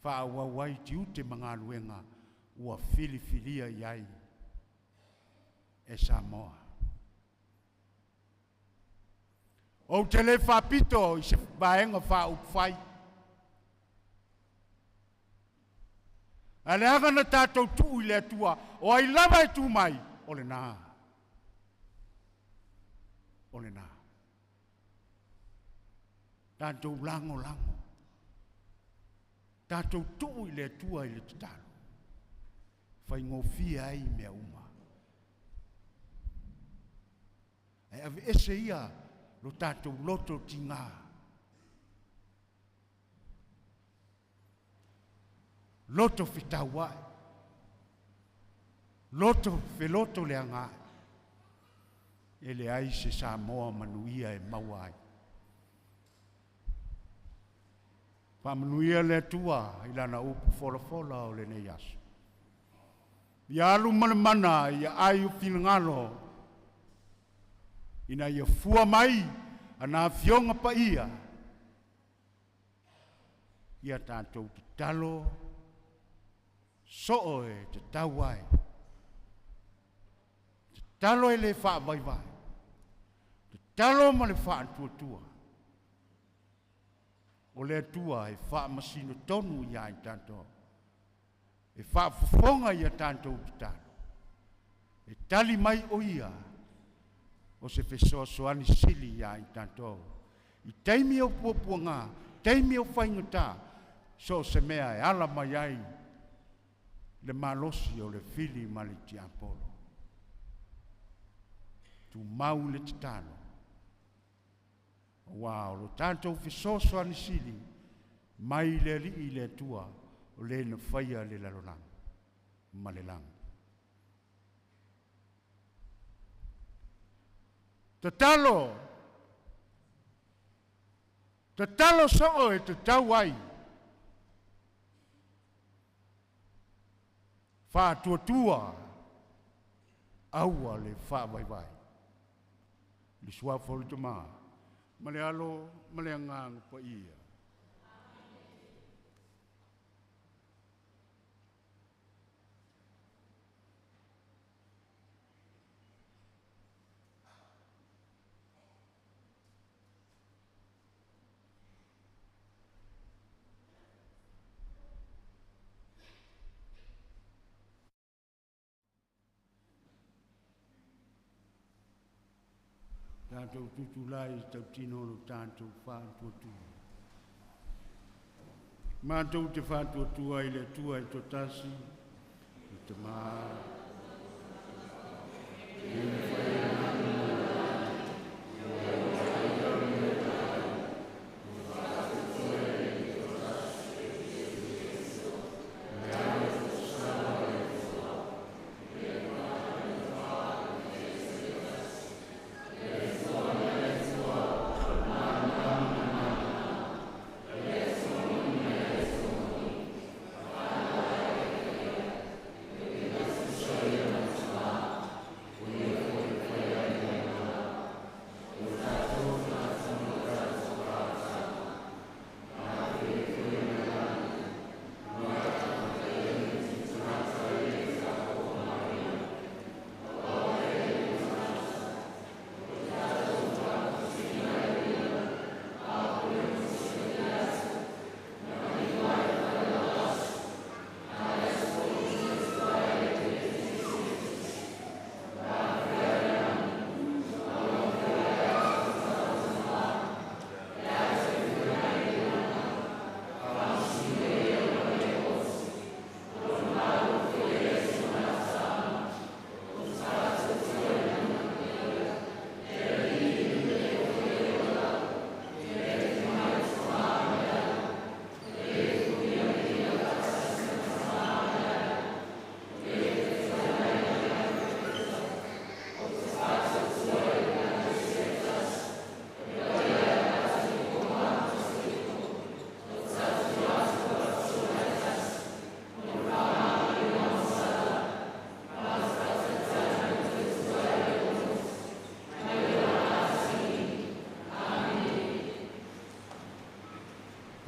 Faaauau ai tiute ma galuega ua filifilia i ai e Samoa. Ou te le faapito i se vaega faaupufai. Ae leaga na tatou tuu i le Atua, o ai lava e tu mai, o lena. O lena. Tatou lagolago. Tatou tuu i le Atua i le tatalo. Faigofie ai mea uma. Ae aveese ia lo tatou loto tiga. Loto fetauai. Loto feloto le agai. E leai se Samoa manuia e maua ai. Faamanuia le Atua i lana upu folafola o lenei aso. Ia alu ma le mana ia ai o finagalo, ina ia fua mai ana afioga paia, ia tatou tatalo soo e tatau ai. Tatalo e le faavaivai, tatalo ma le faatuatua. O le Atua e faamasino tonu ia i tatou, e faafofoga ia tatou tatalo, e tali mai o ia o se fesoasoani sili ia i tatou. I taimi o puapuaga, taimi o faigata, so o se mea e ala mai ai le malosi o le fili ma le tiapolo. Tumau le tatalo, aua o lo tatou fesoasoani sili mai le Alii le Atua o le na faia le lalolagi ma le lagi. Tatalo, tatalo soo e tatau ai. Faatuatua, aua le faavaivai. Le suafa o le Tama, ma le Alo, ma le Agaga Paia. Tatou tutulai i tautino o lo tatou faatuatua. Matou te faatuatua i le Atua e toatasi, le Tama,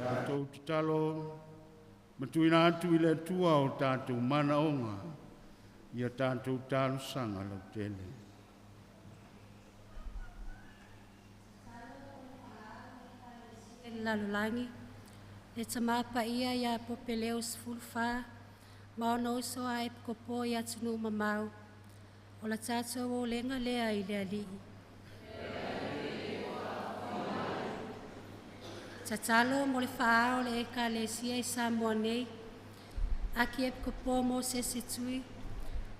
Tatou tatalo matuina atu i le Atua o tatou manaoga, ia tatou talosaga lautele. Le lalolagi, le tama paia ia Popeleo 14, ma ona uso a epikopo i atunuu mamao, o la tatou olega lea i le Alii. Tatalo mo le faaao le ekalesia i Samoa nei, aki epikopo mo se tui,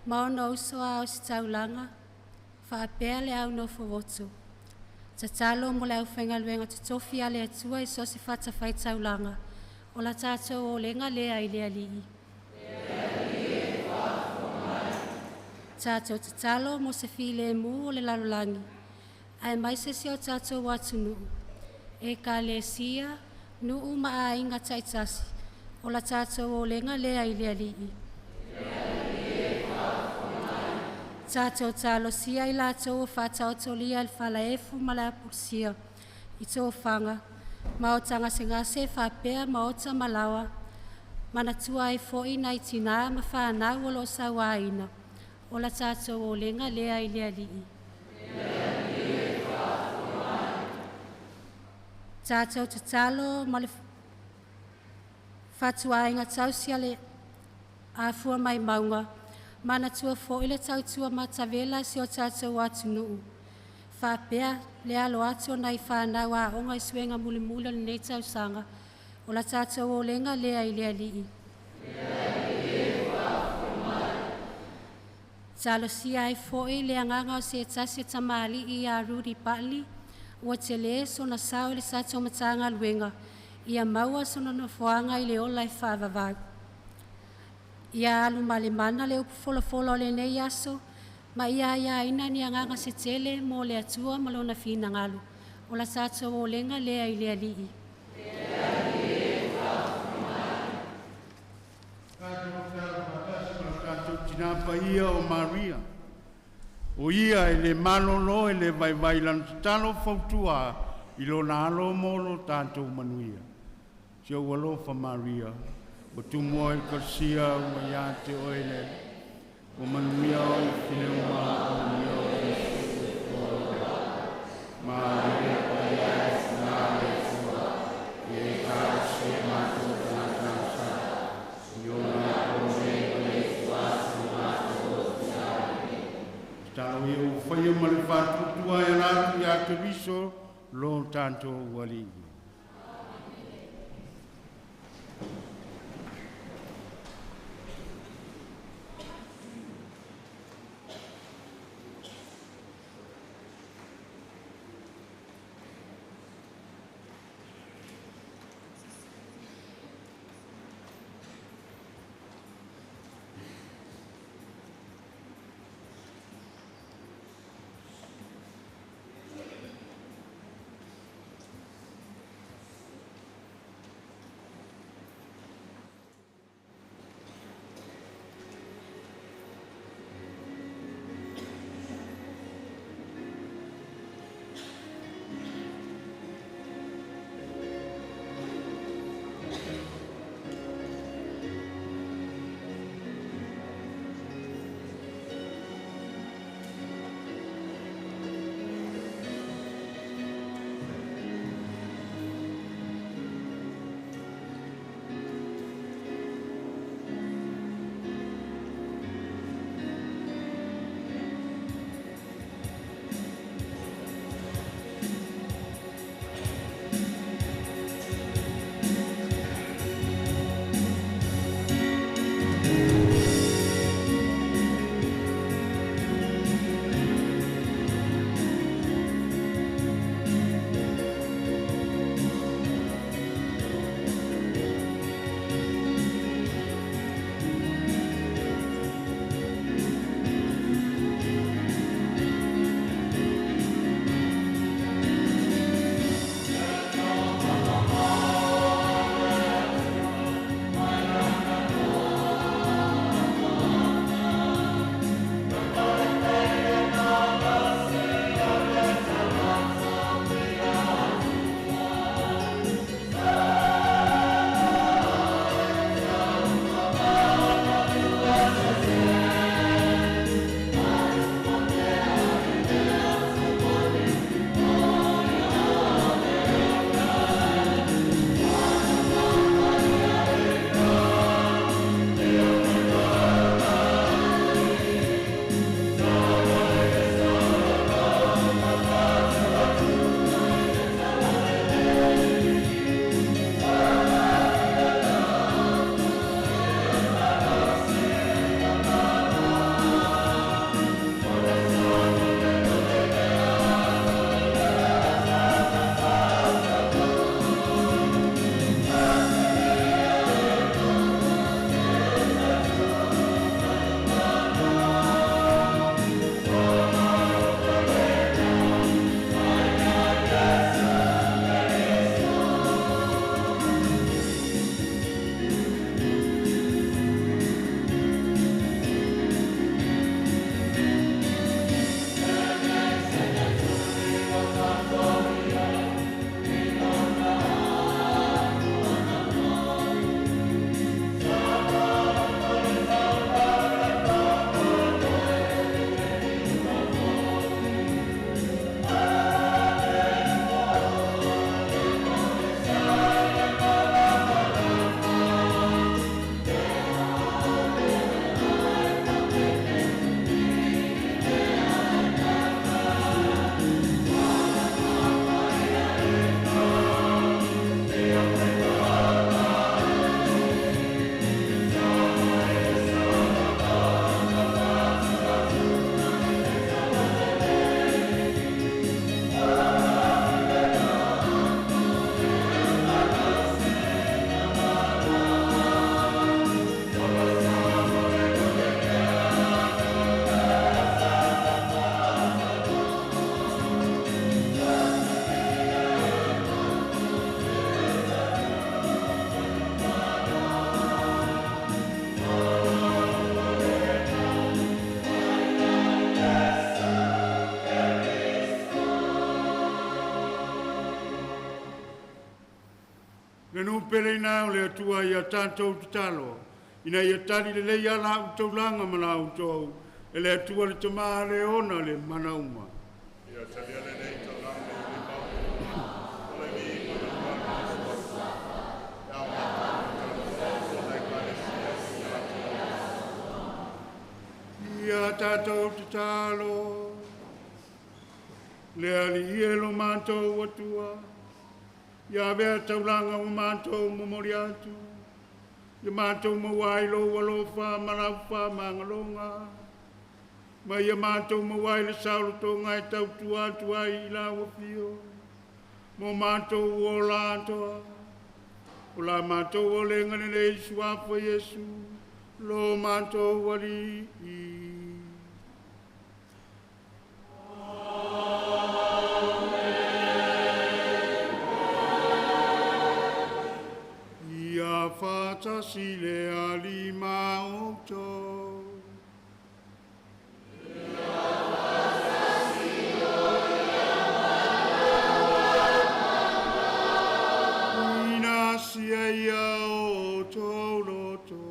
ma ona uso a o se taulaga, faapea le au nofovoto. Tatalo mo le aufaigaluega totofi a le Atua i so o se fatafaitaulaga, o la tatou olega lea i le Alii. Tatou tatalo mo se filemu o le lalolagi, aemaise si o tatou atunuu, ekalesia, nuu ma aiga taitasi, o la tatou olega lea i le Alii. Tatou talosia i latou o faataotolia i le falaefu ma le apulusia i tofaga, ma o tagasegase faapea maota ma laoa, manatua ai foi nai tinā ma fanau o loo sauaina, o la tatou olega lea i le Alii. Tatou tatalo ma le fatuaiga tausi a le afua mai mauga, manatua foi le tautua matavela a si o tatou atunuu, faapea le alo atu o nai fanau aoga i suega mulimuli o lenei tausaga, o la tatou olega lea i le Alii. Talosia ai foi le agaga o se tasi o tamalii ia Rudy Bartley, ua telē sona sao i le tatou Matagaluega, ia maua sona nofoaga i le ola e faavavau. Ia alu ma le mana le upu folafola o lenei aso, ma ia aiaina ni agaga se tele mo le Atua ma Lona finagalo. O la tatou olega lea i le Alii. Tatou tina paia o Maria, o ia e le malolo e le vaivai lana tatalo fautua i lona alo mo lo tatou manuia. Si ou alofa Maria, ua tumua i ekalesia ua ia te oe le Alii. Ua manuia oe i fafine uma, manuia foi Iesu o le soifua o oe. Maria Paia e tina a le Atua, ia e talosia matou o tagata gasali, i ona apo nei ma le itu atu o matou ofi. Amene. Tatalo ia ua faia ma le faatuatua e ala atu ia Keriso lo tatou Alii. Le nu pele ina o le atua ia tātou tatalo, ina ia tali le lei ala au taulanga ma la outou, e le atua le tamā le ona le mana uma. Ia talia le lei taulanga i le mau, o le mi ma le mana e au o le ekalesia i Ia tātou tatalo, le ali e lo mātou atua, ia vea taulanga o mātou momori atu, ia mātou mauai lo alofa ma lau wha ma ia mātou mauai le saulotonga e tautua atu ai i lau afio, mo mātou o la atoa, o la mātou o le nganele i suafa Iesu, lo mātou ali i. Ia whātasi le ali maoto. Ina sia ia o tō roto.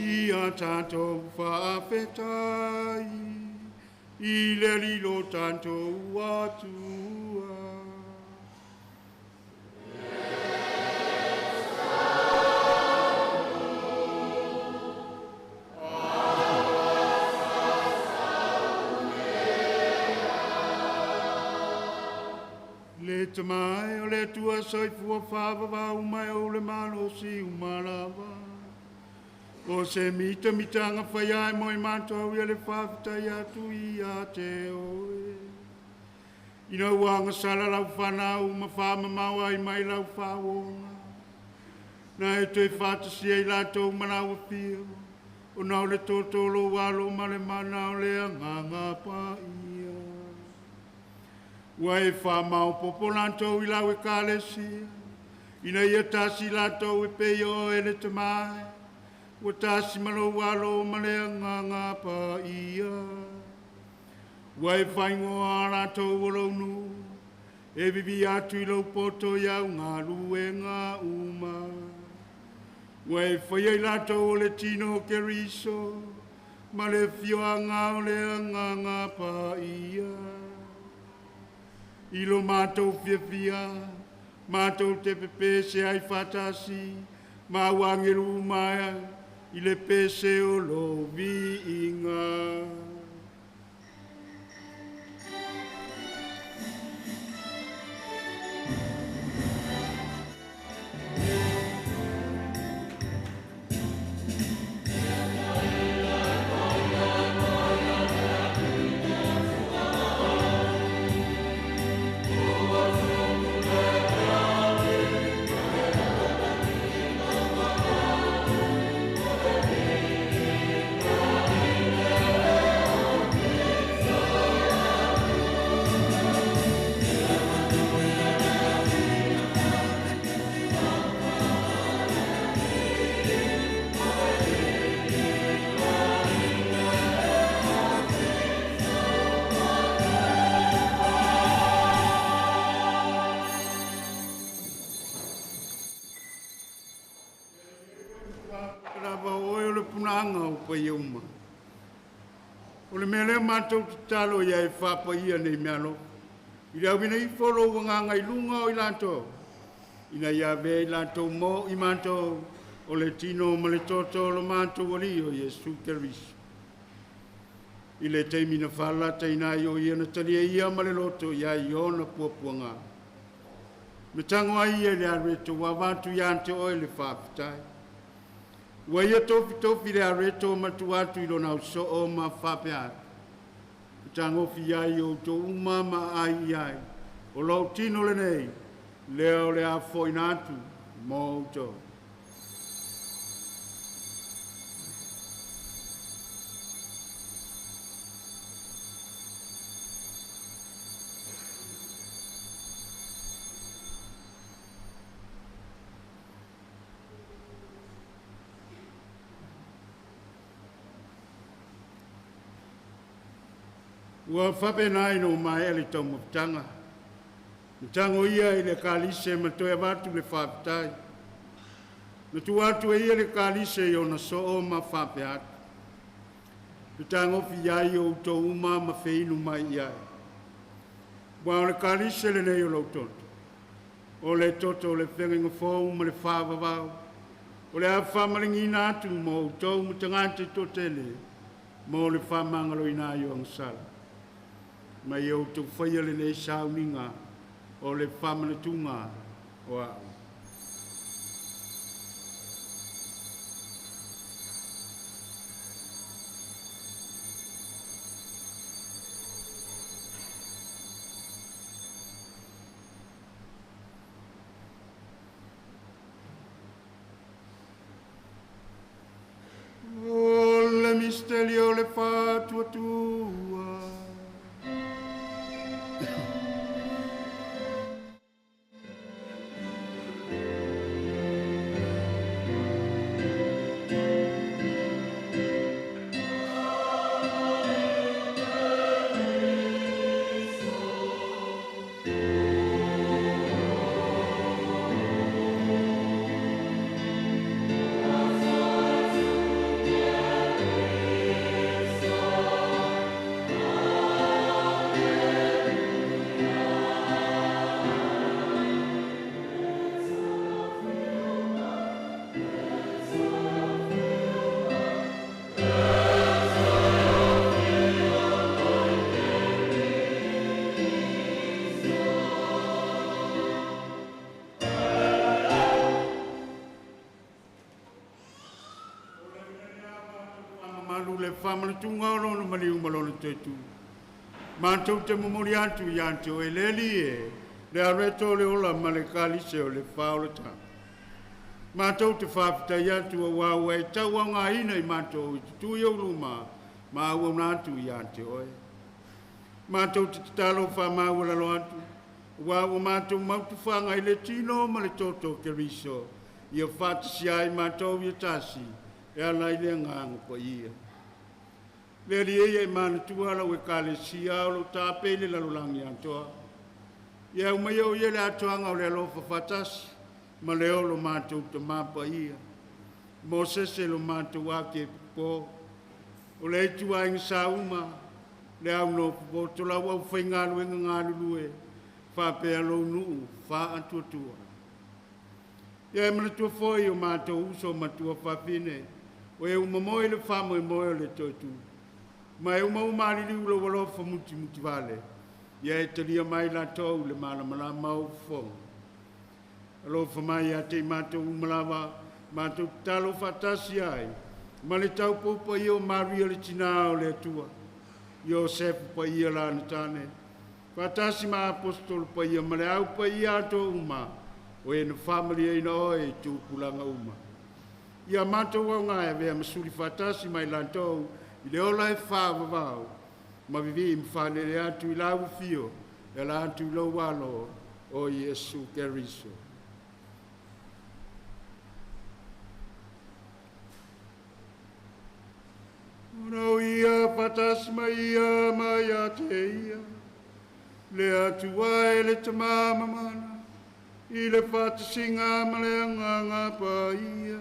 Ia tātou whaafetai, i le lilo tātou atua. Le tamai o le tua soifua whaavavau mai o le malosi umalava. O se mita mitanga whai moi mātou ia le whawhitai atu ia te oe. Ina uanga sala lau whanau ma whamamau ai mai lau whawonga. Na e toe whatasia i lātou manau whio. O nau le tōtōlo walo ma le mana o le anganga pa ia. Ua e whamau popo lātou i lau e kalesia. Ina ia tasi lātou e peio e le tamai. Ua tasi malo walo ma le anganga pa ia. Ua e whaingoa lātou o launu. E vivi atu i lau poto iau ngā lue ngā uma. Ua e whaia i lātou o le tino o Keriso. Ma le fioanga o le anganga pa ia. I lo mātou fiafia, mātou te pepese ai whatasi, ma wangelu mai i le pese o lo viinga. O le mea lea mātou tatalo ia e whapa ia nei mea alofa. I le awina ifo lo wanganga i lunga o i lātou. Ina ia vea i lātou mō i mātou o le tino ma le toto lo mātou ali o Iesu Keriso. I le teimi na whalata ina i o ia na talia ia ma le loto ia i ona puapuanga. Me tango ai ia le areto wawatu ia ante oe le whawhitai. Ua ia tofi tofi le areto matu atu i lona usoo ma whapea atu. Tangofi ai o tō uma ma ai ai. O lau tino le nei, leo le a foina atu mō tō. Ua faapena ina ua maea le taumafataga, na tago ia i le kalise ma toe avatu le faafetai. Na tuu atu e ia le kalise i ona soo ma faapea atu, Fetagofi ai o outou uma ma feinu mai i ai. Ua o le kalise lenei o lou toto, o le toto o le feagaiga fou ma le faavavau, o le a faamaligiina atu mo outou ma tagata toatele mo le faamagaloina ai o agasala. Ma ia outou faia lenei sauniga o le faamanatuga o a'u. O le misteli o le faatuatua. Mamalu le faamanatuga o lona maliu ma lona toetū. Matou te momoli atu ia te oe le Alii e, le areto o le ola ma le kalise o le faaolataga. Matou te faafetai atu auā ua e tauaogaina i matou i tutū i ou luma ma auauna atu ia te oe. Matou te tatalo faamaualalo atu, auā ua matou mautufaga i le tino ma le toto o Keriso, ia faatasia ai matou ia tasi e ala i le agaga paia. Le Alii e, ia e manatua lau Ekalesia o loo tape i le lalolagi atoa. Ia aumaia o ia le atoaga o le alofa faatasi ma le o lo matou tamā paia, Mosese lo matou ake popo, o le ituaiga sauma, le au nofopoto lau aufaigaluega galulue, faapea lou nuu faatuatua. Ia e manatua foi o matou uso ma tuafafine, o e uma moe le faamoemoe o le toetū. Ma e uma uma aliliu lou alofa mutimutivale, ia e talia mai latou le malamalama o fofoga. Alofa mai ia te i matou uma lava, matou tatalo faatasi ai, ma le taupou paia o Maria le tinā o le Atua, Iosefu paia lana tane, faatasi ma apostolo paia ma le au paia atoa uma, o e na faamalieina oe i tupulaga uma. Ia matou aoga e avea ma suli faatasi mai latou i le ola e faavavau, ma vivii ma faalele atu i lau afio, e ala atu i lou alo o Iesu Keriso. Ona o ia faatasi mai ia ma ia te ia, le Atua e le Tamā mamana, i le faatasiga ma le agaga paia.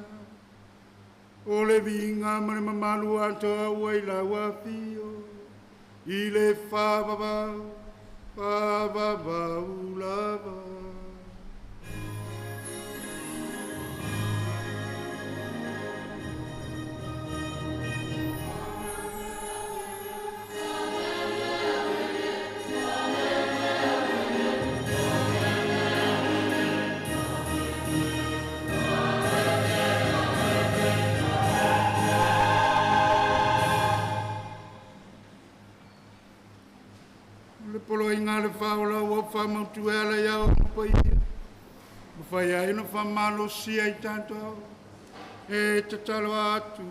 O le viiga ma le mamalu atoa ua i lau afio, i le faavavau, faavavau lava. O le poloaiga le faaola ua faamautu e ala ia o paia. Ma fai ai ona faamalosia i tatou e tatalo atu.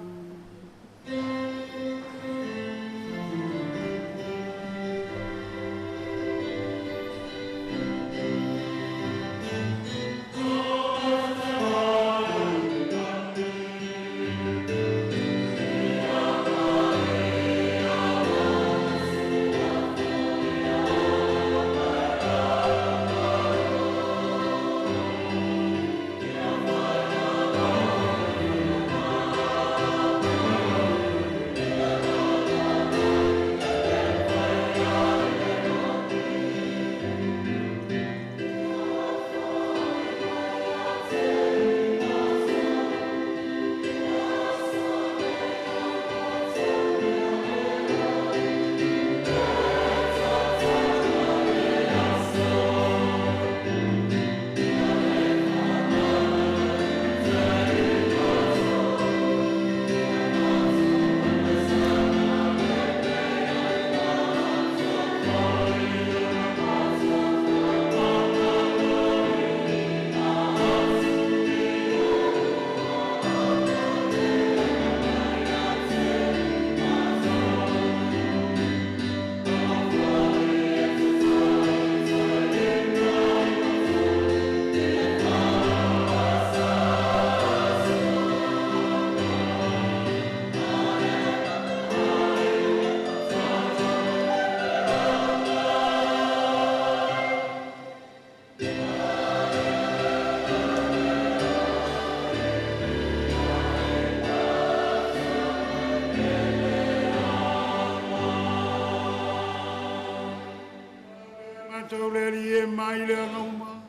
mātou le ali e mai le agauma,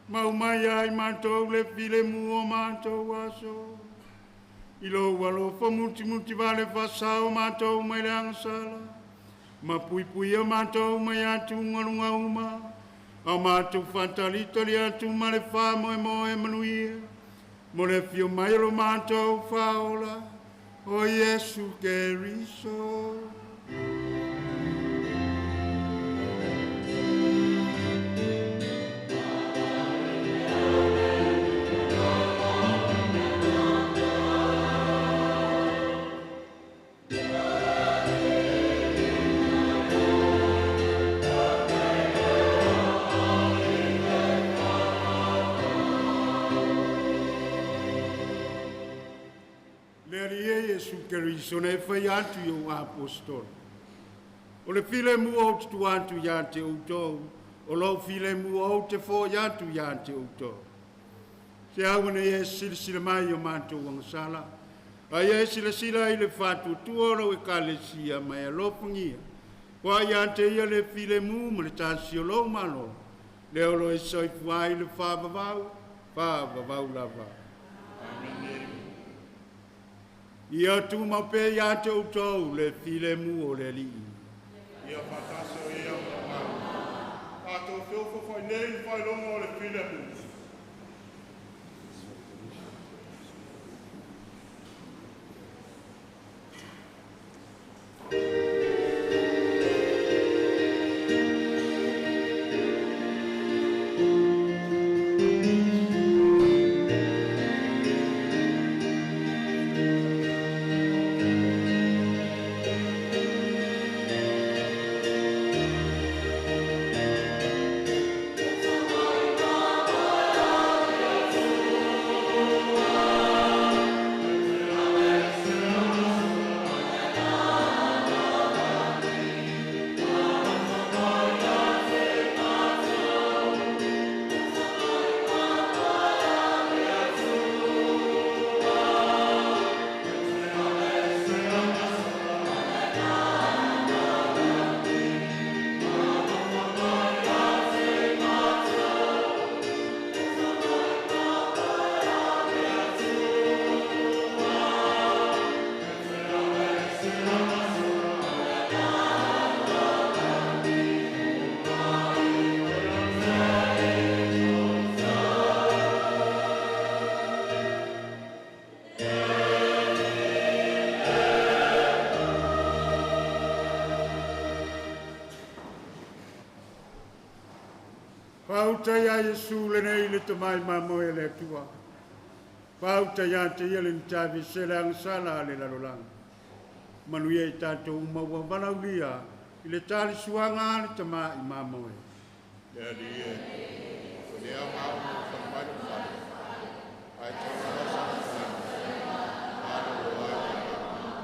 mau mai ai mātou le file mua mātou aso. I lou alofa mutimuti vale fasao mātou mai le agasala, ma puipuia mātou mai atu galuga uma, a mātou faatalitali atu ma le faamoemoe manuia, mo le afio mai o lo mātou faaola, o Iesu Keriso. Iesu Keriso na e fai atu i o apostolo. O le file mua o te tua atu ia te outou, o lou file mua o te fo ia atu ia te outou. Se aua nei e silasila mai o matou agasala, a ia e silasila i le faatuatua o lau ekalesia ma e alofagia, ua ia te ia le filemu ma le tasi o lou malo, lea o lo e soifua ai le faavavau, faavavau lava. Amene. Ia tumau pea ia te outou le filemu o le Alii. Ia faatasi o ia ma mau. Tatou feofofai nei le faailoga o le filemu. Pauta ia Iesu lenei le tamai mamoe le Atua. Pauta ia te ia le nitavi se le agasala a le lalolagi. Manuia i tatou uma ua valaulia i le talisuaga a le tamai mamoe. Le Alii e, o lea maunu o falemai le fale, ae taumalosa malo o ai le agaga.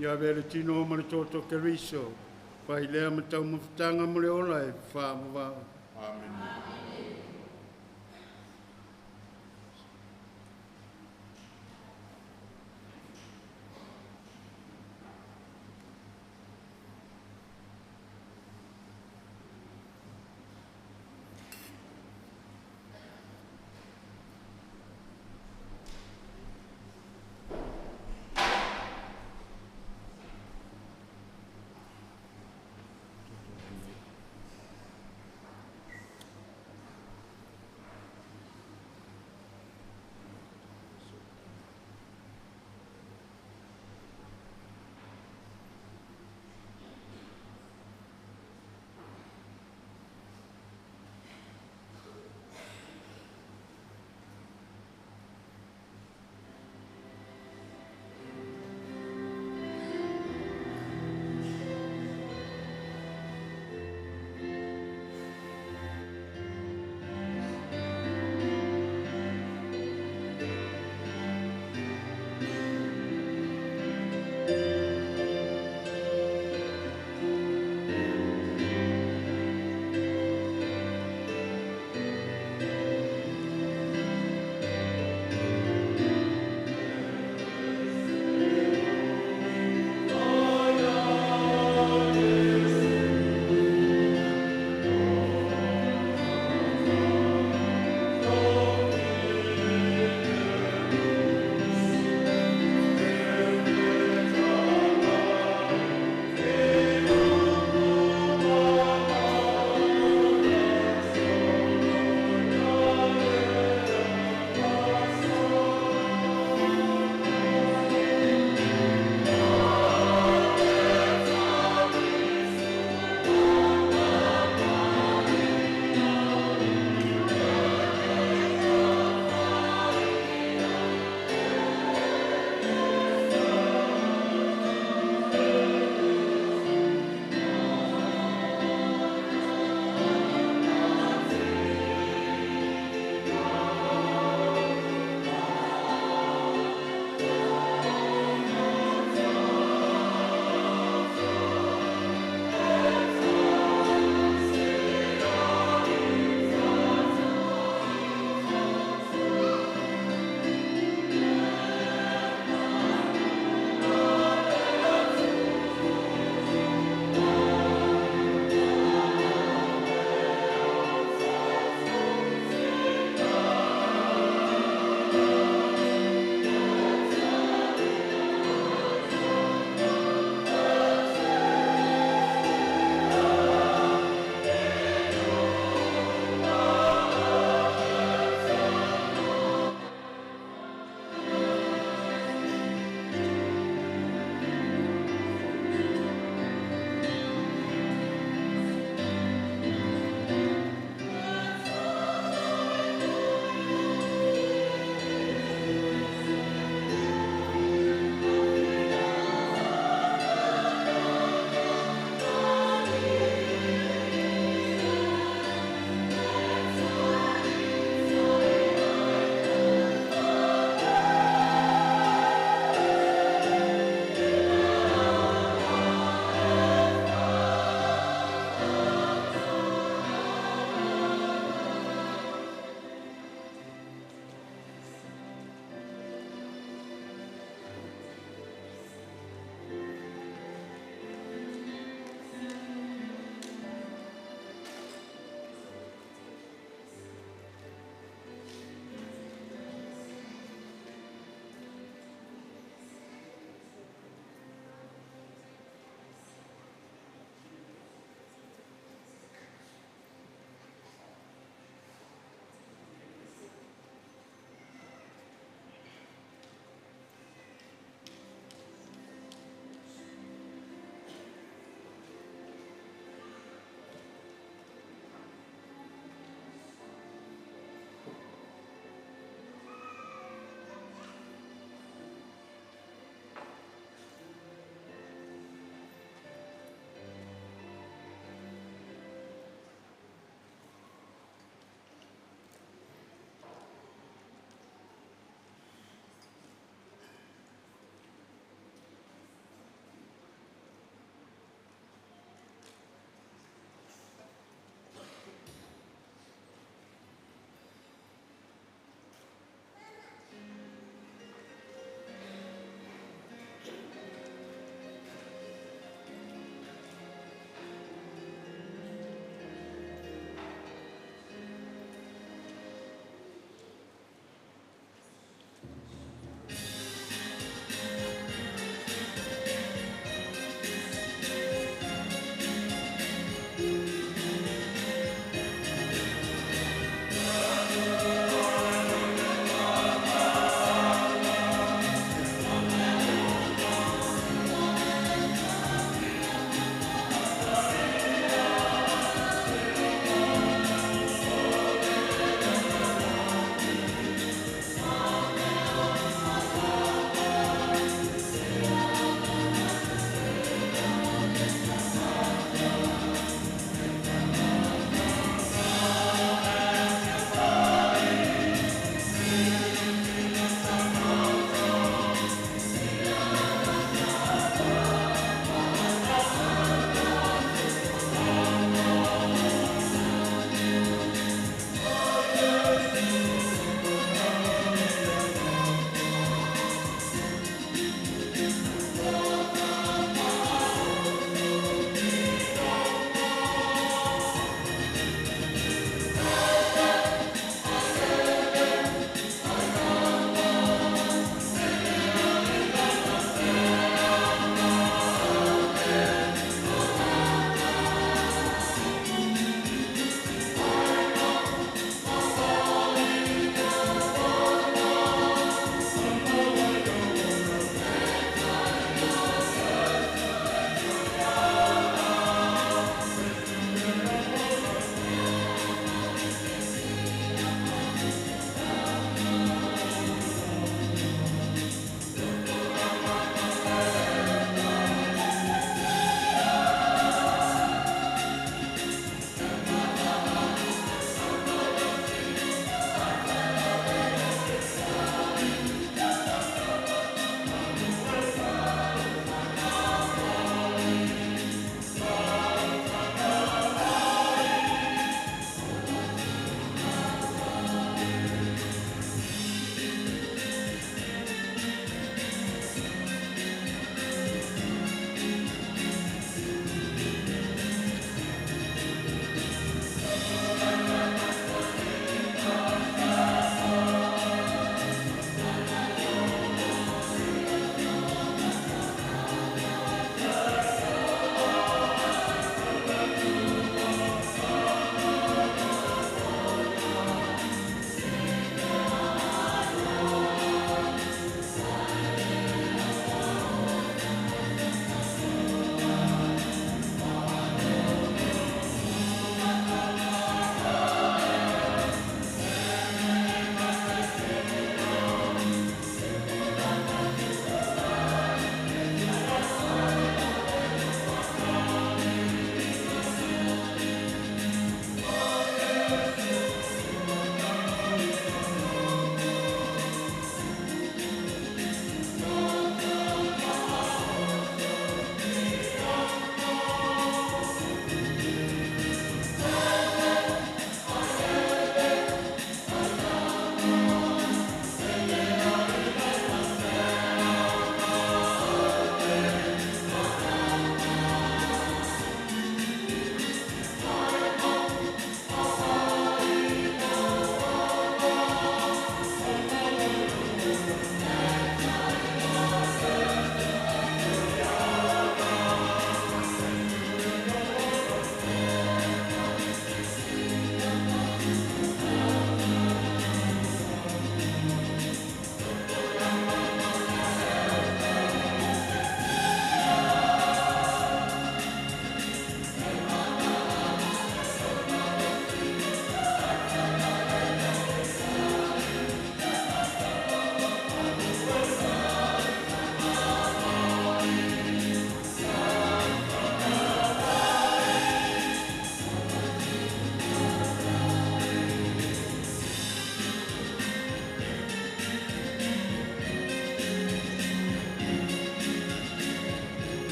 Ia avea le tino ma le toto Keriso, fai lea ma taumafataga mo le ola e faavavau. Amene.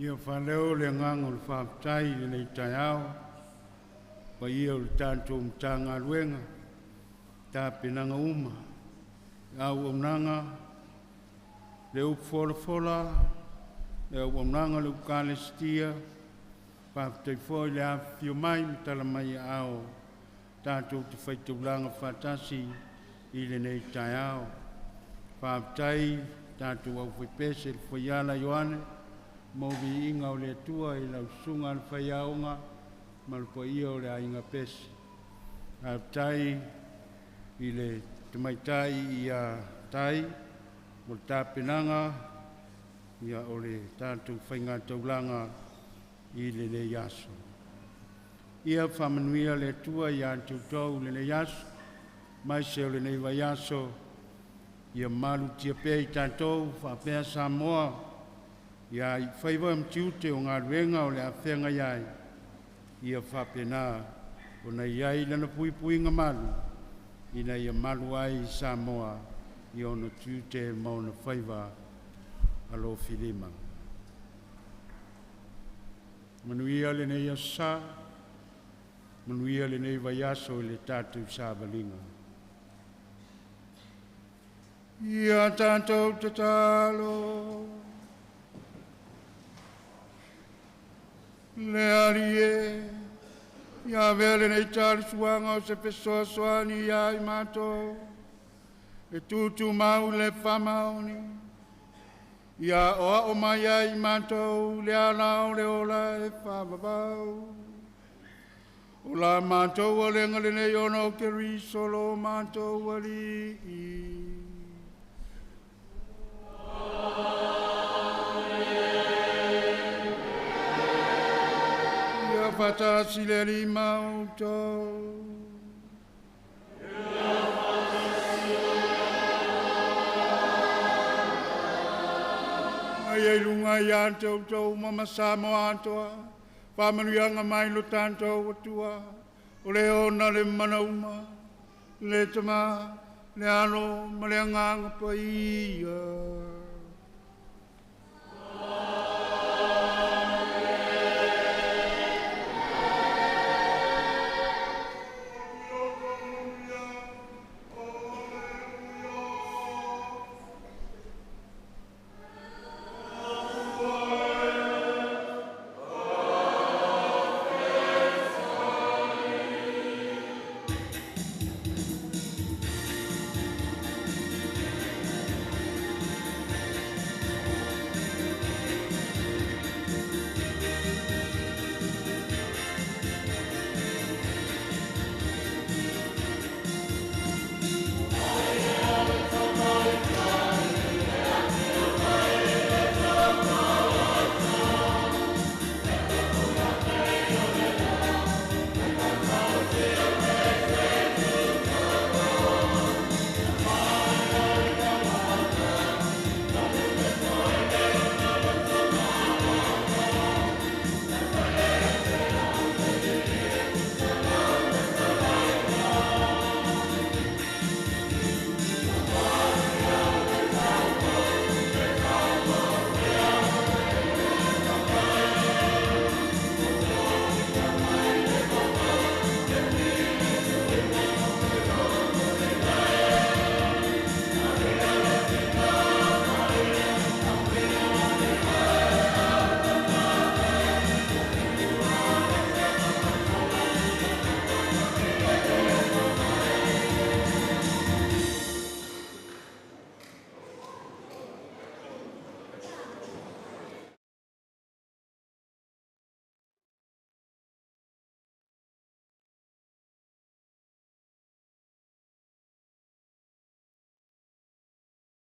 Ia faaleo le agaga o le faafetai i lenei taeao, paia o le tatou Matagaluega, tapenaga uma, auaunaga, le upu folafola, le auaunaga o le Ukalesitia, faafetai foi le afifio mai ma tala mai aao tatou te faitaulaga faatasi i lenei taeao. Faafetai tatou aufaipese le fuaiala Ioane mo viiga o le Atua i lau susuga le faiaoga ma le paia o le aiga pese. Faafetai i le tamaitai ia Tai mo le tapenaga ia o le tatou faigataulaga i lenei aso. Ia faamanuia le Atua ia te outou i lenei aso, mai se o lenei vaiaso, ia malutia pea i tatou faapea Samoa, ia i faiva ma tiute o galuega o le a feagai ai, ia faapena ona i ai lana puipuiga malu, ina ia malu ai Samoa i ona tiute ma ona faiva alofilima. Manuia lenei aso Sa, manuia lenei vaiaso i le tatou savaliga. Ia tatou tatalo. Le Alii e, ia avea lenei talisuaga o se fesoasoani ia i matou, e tutumau le faamaoni, ia aoao mai ai i matou le ala o le ola e faavavau. O la matou alega lenei ona o Keriso lo matou Alii. Ia faatasi le Alii ma outou. Mai ai luga ia te outou ma Samoa atoa, faamanuiaga mai lo tatou Atua, o le ona le manauma, le Tama, le Alo ma le Agaga Paia.